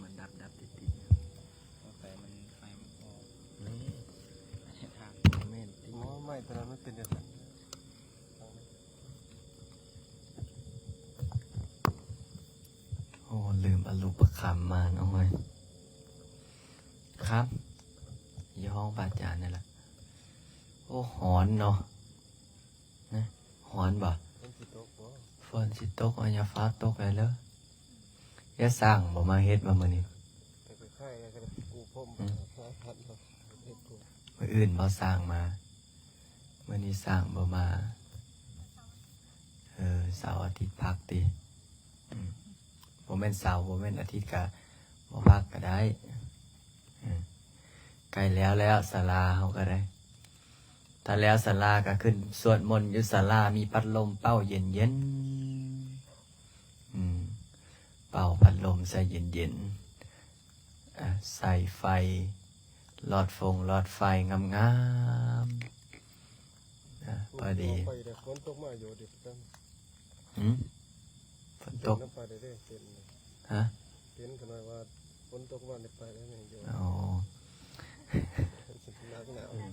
ມັນດັບໆຕິດໆ ເອົາໄປມັນ ໄຟມັນບໍ່ ນີ້ ເຮັດທາງ ແມ່ນຕິ ໂອ້ ໄມ້ຕົວນັ້ນມັນເປັນຈັ່ງຊັ້ນ. ໂອ້ ລືມເອົາລູກປະຄຳມາເນາະເຮີ້ຍ ຄຳ ຢູ່ຫ້ອງພະອາຈານນັ້ນລະ. ໂອ້ ຮ້ອນເນາະ ນະ ຮ້ອນບໍ່? ຝົນຊິຕົກບໍ່? ຝົນຊິຕົກ ເອົາ ຢ່າຟ້າວຕົກໃດເດີ. ຢ່າສ້າງບໍ່ມາເຮັດບໍ່ມື້ນີ້? ໄປຄ້າຍໆກັນ ກູພົມ ອືມ ເຮັດກູ ມື້ອື່ນບໍ່ສ້າງມາ? ມື້ນີ້ສ້າງບໍ່ມາ. ເອີ ເສົາອາທິດພັກຕິ? ອືມ ບໍ່ແມ່ນເສົາ ບໍ່ແມ່ນອາທິດກະບໍ່ພັກກະໄດ້. ເອີ ໃກ້ແລ້ວແລ້ວ ສາລາເຮົາກະໄດ້. ຖ້າແລ້ວສາລາກະຂຶ້ນສວດມົນຢູ່ສາລາ ມີພັດລົມເປົ່າເຢັນໆ. ອືມ ເປົ່າພັດລົມໃສ່ເຢັນໆ. ອາ ໃສ່ໄຟ ຫຼອດຟົງຫຼອດໄຟງາມໆ. ອາ ພໍດີ ໄປແລ້ວ ຝົນຕົກມາຢູ່ເດ ຫືມ ຝົນຕົກ ເປັນນຳໄປເດ້ ເປັນ ຮະ ເປັນຂະໜາດວ່າຝົນຕົກມາໄດ້ໄປແລ້ວນີ້ຢູ່. ອໍ ໜາວ ອືມ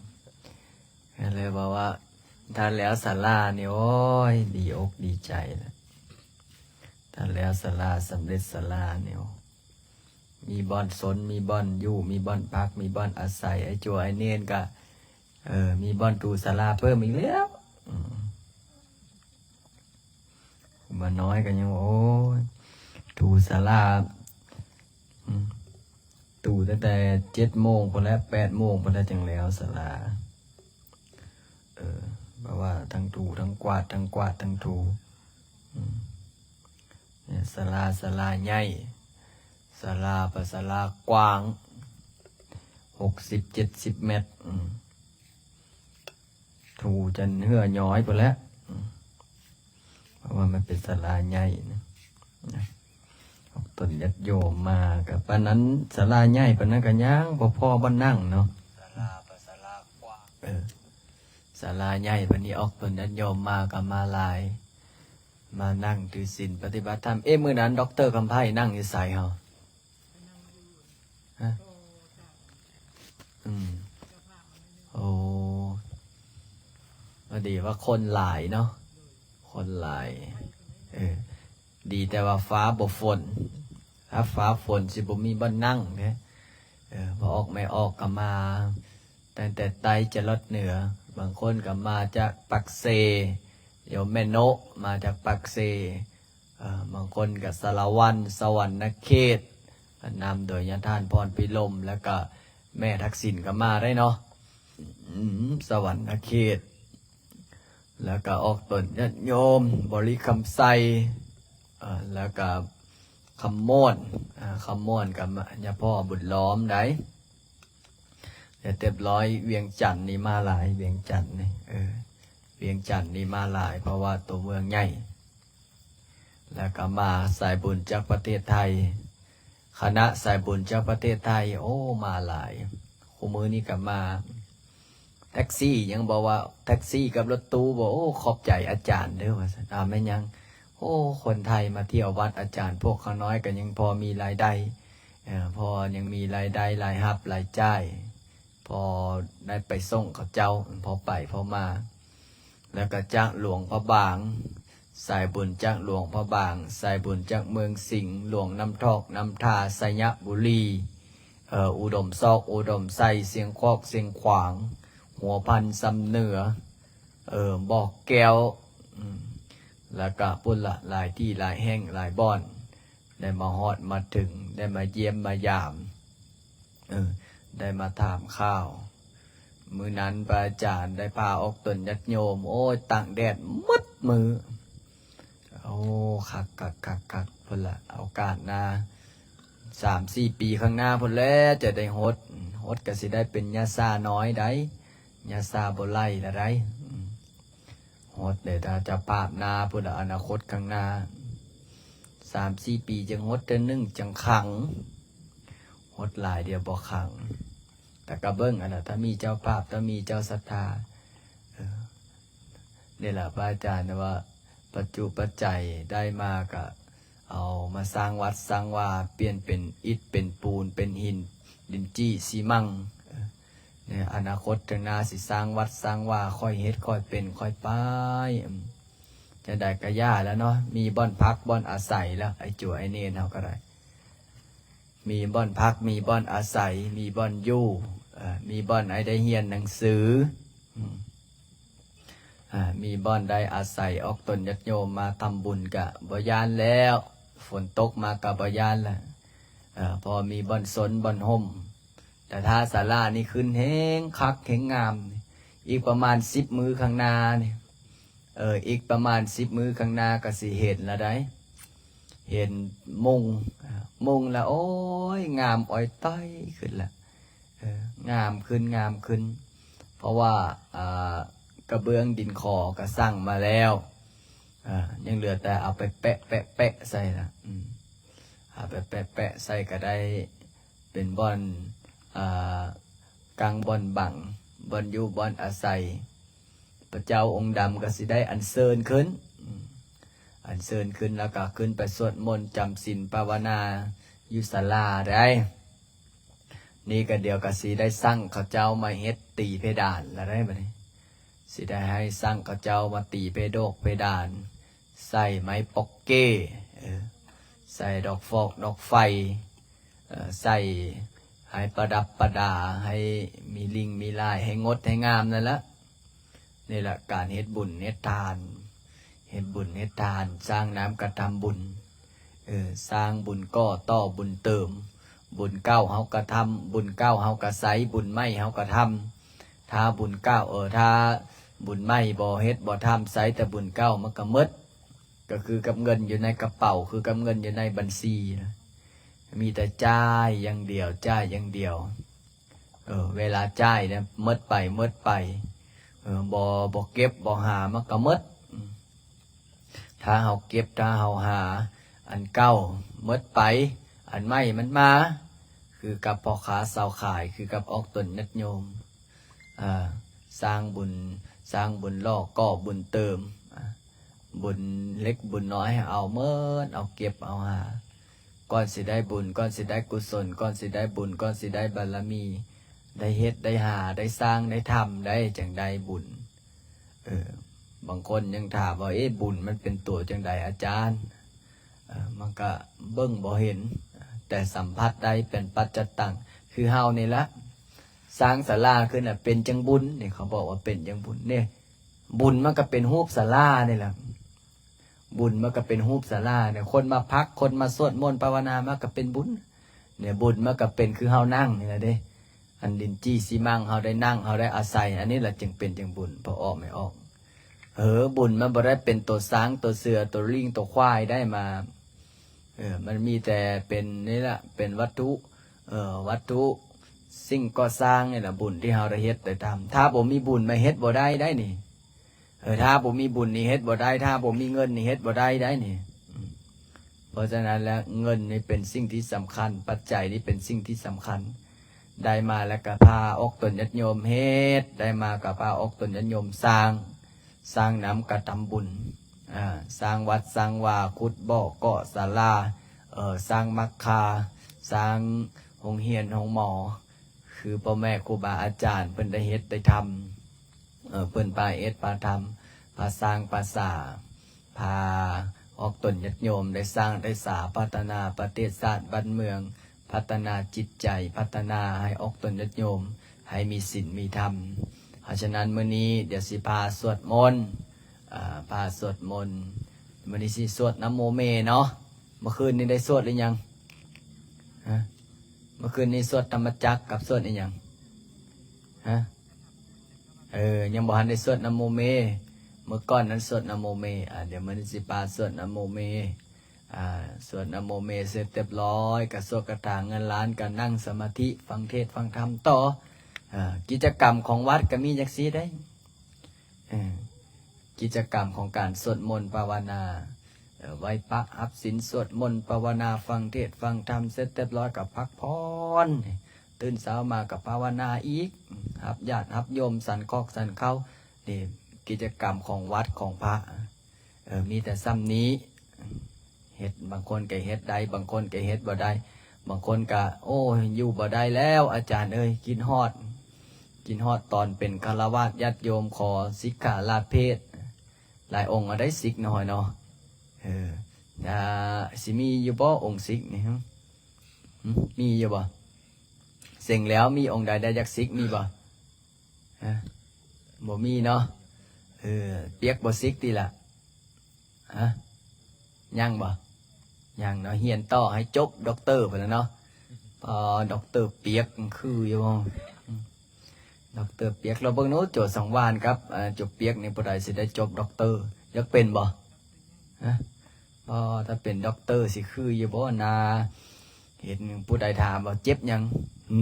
ກະເລີຍບອກວ່າ ຖ້າແລ້ວສາລານີ້ ໂອ້ຍ ດີອົກດີໃຈລະ. ຖ້າແລ້ວສາລາ ສຳເລັດສາລານີ້ ມີບ່ອນຊົນ ມີບ່ອນຢູ່ ມີບ່ອນພັກ ມີບ່ອນອາໄສ. ໄອ້ຈົວໄອ້ເນນກະ ເອີ ມີບ່ອນຕູສາລາເພີ່ມອີກແລ້ວ. ອືມ ຄູບານ້ອຍກະຍັງ ໂອ້ຍ ຕູສາລາ ອືມ ຕູຕັ້ງແຕ່ເຈັດໂມງພຸ້ນແຫຼະ ແປດໂມງພຸ້ນແຫຼະ ຈຶ່ງແລ້ວສາລາ. ເອີ ແບບວ່າທັງຖູທັງກວາດ ທັງກວາດທັງຖູ. ອືມ ນີ້ສາລາ ສາລາໃຫຍ່ ສາລາ ປະສາລາກວ້າງ ຫົກສິບເຈັດສິບແມັດ. ອືມ ຖູຈົນເຫື່ອຍ້ອຍພຸ້ນແຫຼະ. ອືມ ເພາະວ່າມັນເປັນສາລາໃຫຍ່ນະ ນະ ອອກຕົນຍາດໂຍມມາກະປານນັ້ນ. ສາລາໃຫຍ່ປານນັ້ນກະຍັງບໍ່ພໍບ່ອນນັ່ງເນາະ. ສາລາ ປະສາລາກວ້າງ ເອີ ສາລາໃຫຍ່ປານນີ້ ອອກຕົນຍາດໂຍມມາກະມາຫຼາຍ ມານັ່ງຖືສິນປະຕິບັດທຳ. ເອ ມື້ນັ້ນດັອກເຕີຄຳໄພນັ່ງຢູ່ໃສເຮົາ? ຮະ? ອືມ ໂອ້ ພໍດີວ່າຄົນຫຼາຍເນາະ ຄົນຫຼາຍ. ເອີ ດີແຕ່ວ່າຟ້າບໍ່ຝົນ ຖ້າຟ້າຝົນຊິບໍ່ມີບ່ອນນັ່ງເດ້. ເອີ ພໍ່ອອກແມ່ອອກກະມາ ຕັ້ງແຕ່ໃຕ້ຈະລອດເໜືອ. ບາງຄົນກະມາຈາກປາກເຊ ໂຍມແມ່ໂນະ ມາຈາກປາກເຊ. ເອີ ບາງຄົນກະສາລະວັນ ສະຫວັນນະເຂດ ນຳໂດຍຍາທ່ານພອນພິລົມ ແລ້ວກະແມ່ທັກສິນກະມາໄດ້ເນາະ. ອືມ ສະຫວັນນະເຂດ ແລ້ວກະອອກຕົນຍາດໂຍມ ບໍລິຄຳໄຊ ເອີ ແລ້ວກະຄຳມ່ວນ ອາ ຄຳມ່ວນກະມາ ຍາພໍ່ບຸນລ້ອມໄດ້. ແລ້ວຮຽບຮ້ອຍ ວຽງຈັນນີ້ມາຫຼາຍ ວຽງຈັນນີ້ ເອີ ວຽງຈັນນີ້ມາຫຼາຍ ເພາະວ່າໂຕເມືອງໃຫຍ່. ແລ້ວກະມາສາຍບຸນຈາກປະເທດໄທ ຄະນະສາຍບຸນຈາກປະເທດໄທ ໂອ້ ມາຫຼາຍ. ຄູ່ມື້ນີ້ກະມາແທັກຊີ ຍັງບອກວ່າແທັກຊີກັບລົດຕູ້ບໍ ໂອ້ ຂອບໃຈອາຈານເດີວ່າຊັ້ນ. ອາ ແມ່ນຫຍັງ? ໂອ້ ຄົນໄທມາທ່ຽວວັດອາຈານ ພວກຂ້ານ້ອຍກະຍັງພໍມີລາຍໄດ້ ເອີ ພໍຍັງມີລາຍໄດ້ ລາຍຮັບລາຍຈ່າຍ ພໍໄດ້ໄປສົ່ງເຂົາເຈົ້າ ພໍໄປພໍມາ. ແລ້ວກະຈາກຫຼວງພະບາງ ສາຍບຸນຈາກຫຼວງພະບາງ ສາຍບຸນຈາກເມືອງສິງ ຫຼວງນ້ຳຖອກ ນ້ຳທາ ໄຊຍະບູລີ ເອີ ອຸດົມຊອກ ອຸດົມໄຊ ຊຽງຂອກ ຊຽງຂວາງ ຫົວພັນ ຊຳເໜືອ ເອີ ບໍ່ແກ້ວ ອືມ ແລ້ວກະພຸ້ນລະ ຫຼາຍທີ່ຫຼາຍແຫ່ງຫຼາຍບ່ອນ ໄດ້ມາຮອດມາເຖິງ ໄດ້ມາຢ້ຽມມາຢາມ ເອີ ໄດ້ມາຖາມຂ່າວ. ມື້ນັ້ນພະອາຈານໄດ້ພາອອກຕົນຍາດໂຍມ ໂອ້ຍ ຕາກແດດໝົດມື້. ໂອ້ ຄັກໆໆໆ ພຸ້ນລະ ໂອກາດໜ້າ ສາມສີ່ປີຂ້າງໜ້າພຸ້ນແຫຼະ ຈະໄດ້ຫົດ ຫົດກະຊິໄດ້ເປັນຍາຊານ້ອຍໃດ໋ ຍາຊາບໍ່ໄຫຼລະໃດ໋. ອືມ ຫົດເດ ຖ້າເຈົ້າພາບນາພຸ້ນລະ ອະນາຄົດຂ້າງໜ້າ ສາມສີ່ປີຈຶ່ງຫົດເທື່ອໜຶ່ງ ຈັ່ງຂັງ ຫົດຫຼາຍດຽວບໍ່ຂັງ. ແຕ່ກະເບິ່ງຫັ້ນລະ ຖ້າມີເຈົ້າພາບ ຖ້າມີເຈົ້າສັດທາ ເອີ ນີ້ລະ ພະອາຈານວ່າ ປັດຈຸປັດໄຈໄດ້ມາກະ ເອົາມາສ້າງວັດສ້າງວາ ປ່ຽນເປັນອິດເປັນປູນ ເປັນຫີນ ດິນຈີ່ ຊີມັງ. ໃນອະນາຄົດຂ້າງໜ້າ ຊິສ້າງວັດສ້າງວາ ຄ່ອຍເຮັດຄ່ອຍເປັນຄ່ອຍໄປ. ອືມ ຈັ່ງໃດກໍຢ່າແລ້ວເນາະ ມີບ່ອນພັກບ່ອນອາໄສແລ້ວ ໄອ້ຈົວໄອ້ເນນເຮົາກໍໄດ້ ມີບ່ອນພັກ ມີບ່ອນອາໄສ ມີບ່ອນຢູ່ ເອີ ມີບ່ອນໃຫ້ໄດ້ຮຽນໜັງສື ອືມ ອາ ມີບ່ອນໄດ້ອາໄສອອກຕົນຍາດໂຍມມາທຳບຸນ ກະບໍ່ຢ້ານແລ້ວ ຝົນຕົກມາກະບໍ່ຢ້ານແລ້ວ ເອີ ພໍມີບ່ອນຊົນບ່ອນຮົ່ມ. ແຕ່ຖ້າສາລານີ້ຂຶ້ນແຮງຄັກແຮງງາມ ອີກປະມານສິບມື້ຂ້າງໜ້ານີ້ ເອີ ອີກປະມານສິບມື້ຂ້າງໜ້າກໍຊິເຫັນລະໄດ໋ ເຫັນມຸງ ມຸງລະ ໂອ້ຍ ງາມອອຍຕ້ອຍຂຶ້ນລະ ເອີ ງາມຂຶ້ນ ງາມຂຶ້ນ ເພາະວ່າ ອາ ກະເບື້ອງດິນຂໍກໍສັ່ງມາແລ້ວ ອາ ຍັງເຫຼືອແຕ່ເອົາໄປແປະໆໃສ່ລະ ອືມ ເອົາໄປແປະໆໃສ່ກໍໄດ້ເປັນບ່ອນ ອາ ກາງບ່ອນບັງ ບ່ອນຢູ່ບ່ອນອາໄສ. ພະເຈົ້າອົງດຳກໍຊິໄດ້ອັນເຊີນຂຶ້ນ ອືມ ອັນເຊີນຂຶ້ນ ແລ້ວກໍຂຶ້ນໄປສວດມົນຈຳສິນພາວະນາຢູ່ສາລາໄດ໋. ນີ້ກໍດຽວກໍຊິໄດ້ສັ່ງເຂົາເຈົ້າມາເຮັດຕີເພດານລະໄດ໋ ບັດນີ້ ຊິໄດ້ໃຫ້ສັ່ງເຂົາເຈົ້າມາຕີເພໂດກເພດານ ໃສ່ໄມ້ປອກເກ້ ເອີ ໃສ່ດອກຟອກດອກໄຟ ເອີ ໃສ່ໃຫ້ປະດັບປະດາ ໃຫ້ມີລິ່ງມີລາຍ ໃຫ້ງົດໃຫ້ງາມນັ້ນລະ. ນີ້ລະການເຮັດບຸນເຮັດທານ ເຮັດບຸນເຮັດທານ ສ້າງນ້ຳກະທຳບຸນ ເອີ ສ້າງບຸນກໍ່ຕໍ່ບຸນເຕີມ ບຸນເກົ່າເຮົາກະທຳ ບຸນເກົ່າເຮົາກະໃຊ້ ບຸນໃໝ່ເຮົາກະທຳ. ຖ້າບຸນເກົ່າ ເອີ ຖ້າບຸນໃໝ່ບໍ່ເຮັດບໍ່ທຳ ໃຊ້ແຕ່ບຸນເກົ່າ ມັນກະໝົດ ກໍຄືກັບເງິນຢູ່ໃນກະເປົາ ຄືກັບເງິນຢູ່ໃນບັນຊີນະ ມີແຕ່ຈ່າຍຢ່າງດຽວ ຈ່າຍຢ່າງດຽວ. ເອີ ເວລາຈ່າຍນະ ໝົດໄປ ໝົດໄປ ເອີ ບໍ່ ບໍ່ເກັບບໍ່ຫາ ມັນກະໝົດ. ອືມ ຖ້າເຮົາເກັບ ຖ້າເຮົາຫາ ອັນເກົ່າໝົດໄປ ອັນໃໝ່ມັນມາ ຄືກັບພໍ່ຄ້າຊາວຂາຍ ຄືກັບອອກຕົນຍາດໂຍມ ອາ ສ້າງບຸນ ສ້າງບຸນຫຼໍ່ ກໍ່ບຸນເຕີມ ອາ ບຸນເລັກບຸນນ້ອຍ ໃຫ້ເອົາໝົດ ເອົາເກັບເອົາຫາ ກ່ອນຊິໄດ້ບຸນ ກ່ອນຊິໄດ້ກຸສົນ ກ່ອນຊິໄດ້ບຸນ ກ່ອນຊິໄດ້ບາລະມີ ໄດ້ເຮັດໄດ້ຫາ ໄດ້ສ້າງໄດ້ທຳ ໄດ້ ຈັ່ງໄດ້ບຸນ. ເອີ ບາງຄົນຍັງຖາມວ່າ ເອ ບຸນມັນເປັນຕົວຈັ່ງໃດອາຈານ? ເອີ ມັນກະເບິ່ງບໍ່ເຫັນ ແຕ່ສຳຜັດໄດ້ເປັນປັດຈະຕັງ ຄືເຮົານີ້ລະ ສ້າງສາລາຂຶ້ນນະ ເປັນຈັ່ງບຸນນີ້ ເຂົາບອກວ່າເປັນຈັ່ງບຸນນີ້ ບຸນມັນກະເປັນຮູບສາລານີ້ລະ ບຸນມັນກະເປັນຮູບສາລານີ້ ຄົນມາພັກ ຄົນມາສວດມົນພາວະນາ ມັນກະເປັນບຸນ. ນີ້ບຸນມັນກະເປັນຄືເຮົານັ່ງນີ້ລະເດ້ ອັນດິນຈີ່ຊີມັງ ເຮົາໄດ້ນັ່ງ ເຮົາໄດ້ອາໄສ ອັນນີ້ລະຈຶ່ງເປັນຈັ່ງບຸນ ພໍອອກແມ່ອອກ. ເອີ ບຸນມັນບໍ່ໄດ້ເປັນໂຕຊ້າງ ໂຕເສືອ ໂຕລີ້ງ ໂຕຄວາຍໄດ້ມາ ເອີ ມັນມີແຕ່ເປັນນີ້ລະ ເປັນວັດຖຸ ເອີ ວັດຖຸ ສິ່ງກໍ່ສ້າງນີ້ລະ ບຸນທີ່ເຮົາໄດ້ເຮັດໄດ້ທຳ. ຖ້າບໍ່ມີບຸນມາເຮັດບໍ່ໄດ້ໄດ໋ນີ້ ເອີ ຖ້າບໍ່ມີບຸນນີ້ເຮັດບໍ່ໄດ້ ຖ້າບໍ່ມີເງິນນີ້ເຮັດບໍ່ໄດ້ໄດ໋ນີ້. ອືມ ເພາະສະນັ້ນແລ້ວ ເງິນນີ້ເປັນສິ່ງທີ່ສຳຄັນ ປັດໄຈນີ້ເປັນສິ່ງທີ່ສຳຄັນ ໄດ້ມາແລ້ວກະພາອອກຕົນຍາດໂຍມເຮັດ ໄດ້ມາກະພາອອກຕົນຍາດໂຍມສ້າງ ສ້າງນ້ຳກະທຳບຸນ ອາ ສ້າງວັດສ້າງວາ ຂຸດບໍ່ ກໍ່ສາລາ ເອີ ສ້າງມັກຄາ ສ້າງໂຮງຮຽນໂຮງໝໍ ຄືພໍ່ແມ່ຄູບາອາຈານເພິ່ນໄດ້ເຮັດໄດ້ທຳ ເອີ ເພິ່ນພາເຮັດພາທຳ ພາສ້າງພາສາ ພາອອກຕົນຍາດໂຍມໄດ້ສ້າງໄດ້ສາ ພັດທະນາປະເທດຊາດບ້ານເມືອງ ພັດທະນາຈິດໃຈ ພັດທະນາໃຫ້ອອກຕົນຍາດໂຍມ ໃຫ້ມີສິນມີທຳ. ເພາະສະນັ້ນມື້ນີ້ດຽວຊິພາສວດມົນ ອາ ພາສວດມົນ ມື້ນີ້ຊິສວດນະໂມເມເນາະ. ເມື່ອຄືນນີ້ໄດ້ສວດຫຼືຍັງ? ຮະ? ເມື່ອຄືນນີ້ສວດທຳມະຈັກກັບສວດອີ່ຫຍັງ? ຮະ? ເອີ ຍັງບໍ່ທັນໄດ້ສວດນະໂມເມ. ເມື່ອກ່ອນນັ້ນສວດນະໂມເມ. ອາ ດຽວມື້ນີ້ຊິພາສວດນະໂມເມ. ອາ ສວດນະໂມເມເສັດຮຽບຮ້ອຍ ກະສວດກະຖາເງິນລ້ານ ກະນັ່ງສະມາທິ ຟັງເທດຟັງທຳຕໍ່. ອາ ກິດຈະກຳຂອງວັດກະມີຈັ່ງຊີ້ເດ້. ເອີ ກິດຈະກຳຂອງການສວດມົນພາວະນາ ເອີ ໄຫວ້ພະ ຮັບສິນ ສວດມົນພາວະນາ ຟັງເທດຟັງທຳເສັດຮຽບຮ້ອຍກໍພັກຜ່ອນ ຕື່ນເຊົ້າມາກໍພາວະນາອີກ ຮັບຍາດຮັບໂຍມ ສັນຄອກສັນເຂົ້າ. ນີ້ກິດຈະກຳຂອງວັດຂອງພະ ເອີ ມີແຕ່ສ່ຳນີ້. ເຮັດ ບາງຄົນກໍເຮັດໄດ້ ບາງຄົນກໍເຮັດບໍ່ໄດ້ ບາງຄົນກໍ ໂອ້ຍ ຢູ່ບໍ່ໄດ້ແລ້ວ ອາຈານເອີຍ ຄິດຮອດ ຄິດຮອດຕອນເປັນຄາລະວາດຍາດໂຍມ ຂໍສິກຂາລາເພດ. ຫຼາຍອົງເອົາໄດ້ສິກນ້ອຍເນາະ. ເອີ ອ່າ ຊິມີຢູ່ບໍ່ອົງສິກນີ້? ຫຶ? ຫຶ? ມີຢູ່ບໍ່? ເສັງແລ້ວ ມີອົງໃດໄດ້ຈັກສິກ ມີບໍ່? ຮະ? ບໍ່ມີເນາະ. ເອີ ປຽກບໍ່ສິກຕິລະ? ຮະ? ຍັງບໍ່? ຍັງເນາະ. ຮຽນຕໍ່ໃຫ້ຈົບດັອກເຕີພຸ້ນລະເນາະ. ພໍດັອກເຕີປຽກຄືຢູ່ບໍ່? ອືມ ດັອກເຕີປຽກ ລອງເບິ່ງດູ ໂຈສັງວານກັບ ເອີ ໂຈປຽກນີ້ ຜູ້ໃດຊິໄດ້ຈົບດັອກເຕີ? ຢາກເປັນບໍ່? ຮະ? ພໍ ຖ້າເປັນດັອກເຕີຊິຄືຢູ່ບໍ່ນາ? ເຫັນຜູ້ໃດຖາມວ່າ ເຈັບຫຍັງ? ຫື?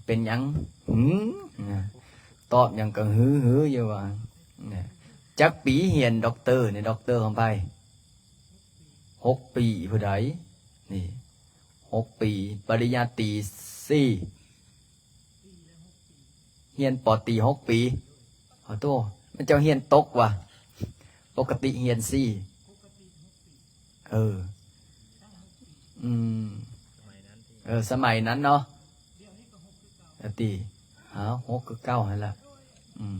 ເປັນຫຍັງ? ຫື? ນະ ຕອບຫຍັງກໍຫືໆຢູ່ວ່າ. ນະ ຈັກປີຮຽນດັອກເຕີນີ້? ດັອກເຕີຂອງໃຜ? ຫົກປີ. ຜູ້ໃດ? ນີ້ ຫົກປີ. ປະລິນຍາຕີສີ່ ຮຽນ ປໍຕີ ຫົກປີ. ໂອ້ໂຕ ມັນເຈົ້າຮຽນຕົກວ່າ ປົກກະຕິຮຽນສີ່. ເອີ ອືມ ເອີ ສະໄໝນັ້ນເນາະ ອາຕິ ຫາ ຫົກຄືເກົ່າຫັ້ນລະ. ອືມ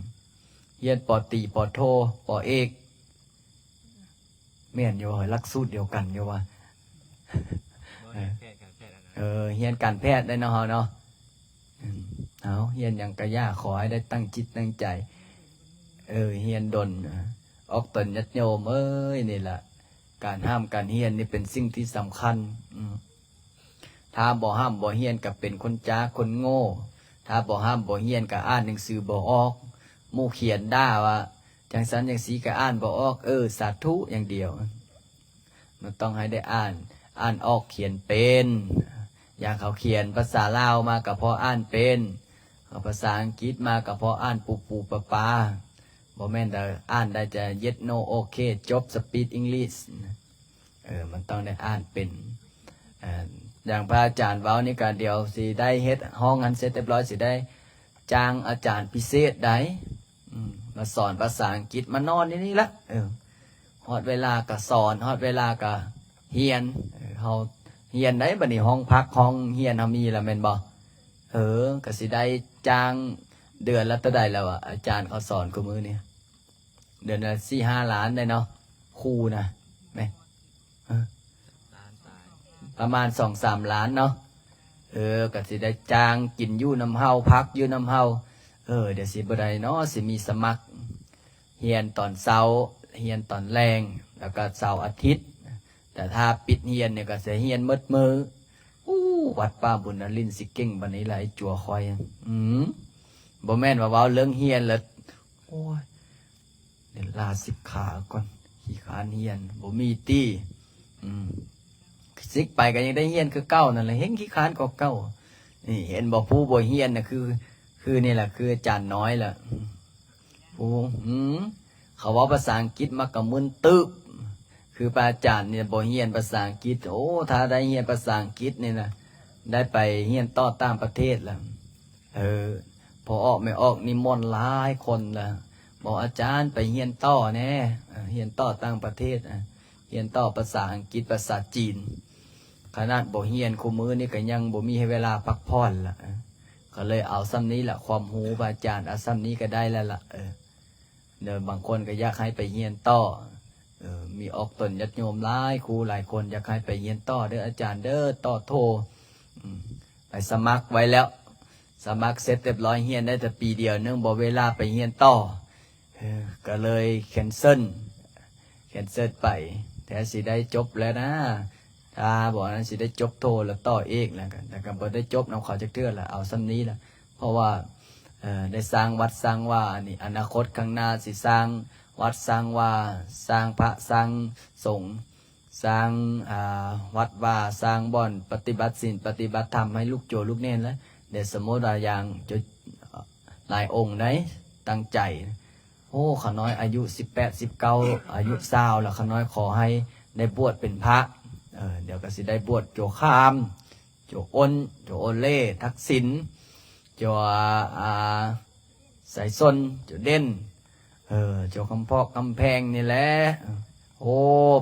ຮຽນ ປໍຕີ ປໍໂທ ປໍເອກ. ແມ່ນຢູ່ ຫຼັກສູດດຽວກັນຢູ່ວ່າ. ບໍ່ ຮຽນແພດ ການແພດ ເອີ ຮຽນການແພດໄດ້ເນາະ ເຮົາເນາະ. ອືມ ເອົາ ຮຽນຫຍັງກະຢ່າ ຂໍໃຫ້ໄດ້ຕັ້ງຈິດຕັ້ງໃຈ. ເອີ ຮຽນດົນ ອອກຕົນຍາດໂຍມເອີຍ. ນີ້ລະ ການຮ່ຳການຮຽນນີ້ເປັນສິ່ງທີ່ສຳຄັນ. ອືມ ຖ້າບໍ່ຮ່ຳບໍ່ຮຽນກະເປັນຄົນຈ້າຄົນໂງ່. ຖ້າບໍ່ຮ່ຳບໍ່ຮຽນກະອ່ານໜັງສືບໍ່ອອກ. ໝູ່ຂຽນດ່າວ່າ ຈັ່ງຊັ້ນຈັ່ງຊີ້ກະອ່ານບໍ່ອອກ. ເອີ ສາທຸຢ່າງດຽວ. ມັນຕ້ອງໃຫ້ໄດ້ອ່ານ ອ່ານອອກຂຽນເປັນ. ຢ່າງເຂົາຂຽນພາສາລາວມາກະພໍອ່ານເປັນ, ເອົາພາສາອັງກິດມາກະພໍອ່ານປູໆປາປາ. ບໍ່ແມ່ນແຕ່ອ່ານໄດ້ແຕ່ yes no okay ຈົບ speak English. ເອີ ມັນຕ້ອງໄດ້ອ່ານເປັນ. ເອີ ຢ່າງພະອາຈານເວົ້ານີ້ກະ ດຽວຊິໄດ້ເຮັດຫ້ອງຫັ້ນເສັດຮຽບຮ້ອຍ ຊິໄດ້ຈ້າງອາຈານພິເສດໃດ໋ ອືມ ມາສອນພາສາອັງກິດ ມານອນຢູ່ນີ້ລະ. ເອີ ຮອດເວລາກະສອນ ຮອດເວລາກະຮຽນ. ເອີ ເຮົາຮຽນໄດ້ບັດນີ້ ຫ້ອງພັກຫ້ອງຮຽນເຮົາມີລະແມ່ນບໍ່? ເອີ ກະຊິໄດ້ຈ້າງເດືອນລະເທົ່າໃດລະວະ ອາຈານເຂົາສອນຄູ່ມື້ນີ້? ເດືອນລະສີ່ຫ້າລ້ານໄດ໋ເນາະ ຄູນະ ແມ່ນ ເອີ ປະມານສອງສາມລ້ານເນາະ. ເອີ ກະຊິໄດ້ຈ້າງກິນຢູ່ນຳເຮົາ ພັກຢູ່ນຳເຮົາ. ເອີ ດຽວຊິບໍ່ໄດ້ເນາະ ຊິມີສະໝັກຮຽນຕອນເຊົ້າ ຮຽນຕອນແລງ ແລ້ວກະເສົາອາທິດ. ແຕ່ຖ້າປິດຮຽນນີ້ກະຊິຮຽນໝົດມື້. ອູ້ ວັດປ່າບຸນນະລິນຊິເກັ່ງປານນີ້ລະ ໄອ້ຈົວຂ້ອຍ. ອືມ ບໍ່ແມ່ນວ່າເວົ້າເລື່ອງຮຽນລະ ໂອ້ຍ ດຽວລາສິກຂາກ່ອນ ຂີ້ຄ້ານຮຽນ ບໍ່ມີຕິ. ອືມ ສິກໄປກະຍັງໄດ້ຮຽນຄືເກົ່ານັ້ນລະ ແຮ່ງຂີ້ຄ້ານກວ່າເກົ່າ. ນີ້ເຫັນບໍ່ ຜູ້ບໍ່ຮຽນນະ ຄື ຄືນີ້ລະ ຄືອາຈານນ້ອຍລະ. ອືມ ຜູ້ ອືມ ເຂົາເວົ້າພາສາອັງກິດມັກກະມຶນຕຶບ. ຄືພະອາຈານນີ້ບໍ່ຮຽນພາສາອັງກິດ. ໂອ້ ຖ້າໄດ້ຮຽນພາສາອັງກິດນີ້ນະ ໄດ້ໄປຮຽນຕໍ່ຕ່າງປະເທດລະ. ເອີ ພໍ່ອອກແມ່ອອກນິມົນຫຼາຍຄົນລະ ບອກອາຈານໄປຮຽນຕໍ່ແດ່ ເອີ ຮຽນຕໍ່ຕ່າງປະເທດ ຮຽນຕໍ່ພາສາອັງກິດ ພາສາຈີນ. ຂະໜາດບໍ່ຮຽນຄູ່ມື້ນີ້ກະຍັງບໍ່ມີເວລາພັກຜ່ອນລະ. ກະເລີຍເອົາສ່ຳນີ້ລະ ຄວາມຮູ້ພະອາຈານ ເອົາສ່ຳນີ້ກະໄດ້ແລ້ວລະ. ເອີ ເດີ ບາງຄົນກະຢາກໃຫ້ໄປຮຽນຕໍ່. ເອີ ມີອອກຕົນຍາດໂຍມຫຼາຍຄູ່ຫຼາຍຄົນ ຢາກໃຫ້ໄປຮຽນຕໍ່ເດີອາຈານເດີ ຕໍ່ໂທ. ອືມ ໄປສະໝັກໄວ້ແລ້ວ ສະໝັກເສັດຮຽບຮ້ອຍ ຮຽນໄດ້ແຕ່ປີດຽວໜຶ່ງ ບໍ່ເວລາໄປຮຽນຕໍ່. ເອີ ກະເລີຍແຄນເຊິນ ແຄນເຊິນໄປ. ແທ້ຊິໄດ້ຈົບແລ້ວນະ ຖ້າບໍ່ນັ້ນຊິໄດ້ຈົບໂທລະຕໍ່ອີກ ແລ້ວກະ ແລ້ວກະບໍ່ໄດ້ຈົບນຳເຂົາຈັກເທື່ອລະ ເອົາສ່ຳນີ້ລະ. ເພາະວ່າ ເອີ ໄດ້ສ້າງວັດສ້າງວາ ອັນນີ້ອະນາຄົດຂ້າງໜ້າຊິສ້າງວັດສ້າງວາ ສ້າງພະສ້າງສົງ ສ້າງ ອ່າ ວັດວາ ສ້າງບ່ອນປະຕິບັດສິນປະຕິບັດທຳໃຫ້ລູກໂຈລູກເນນລະ. ແຕ່ສົມມຸດວ່າຢ່າງ ຫຼາຍອົງໃດ໋ຕັ້ງໃຈ ໂອ້ ຂ້ານ້ອຍອາຍຸສິບແປດ ສິບເກົ້າ ອາຍຸຊາວລະ ຂ້ານ້ອຍຂໍໃຫ້ໄດ້ບວດເປັນພະ. ເອີ ດຽວກະຊິໄດ້ບວດໂຈຄາມ ໂຈອົນ ໂຈໂອເລ ທັກສິນ ໂຈ ອາ ສາຍຊົນ ໂຈເດັ່ນ ເອີ ໂຈຄຳພອກຄຳແພງນີ້ແຫຼະ. ໂອ້ ໂອ້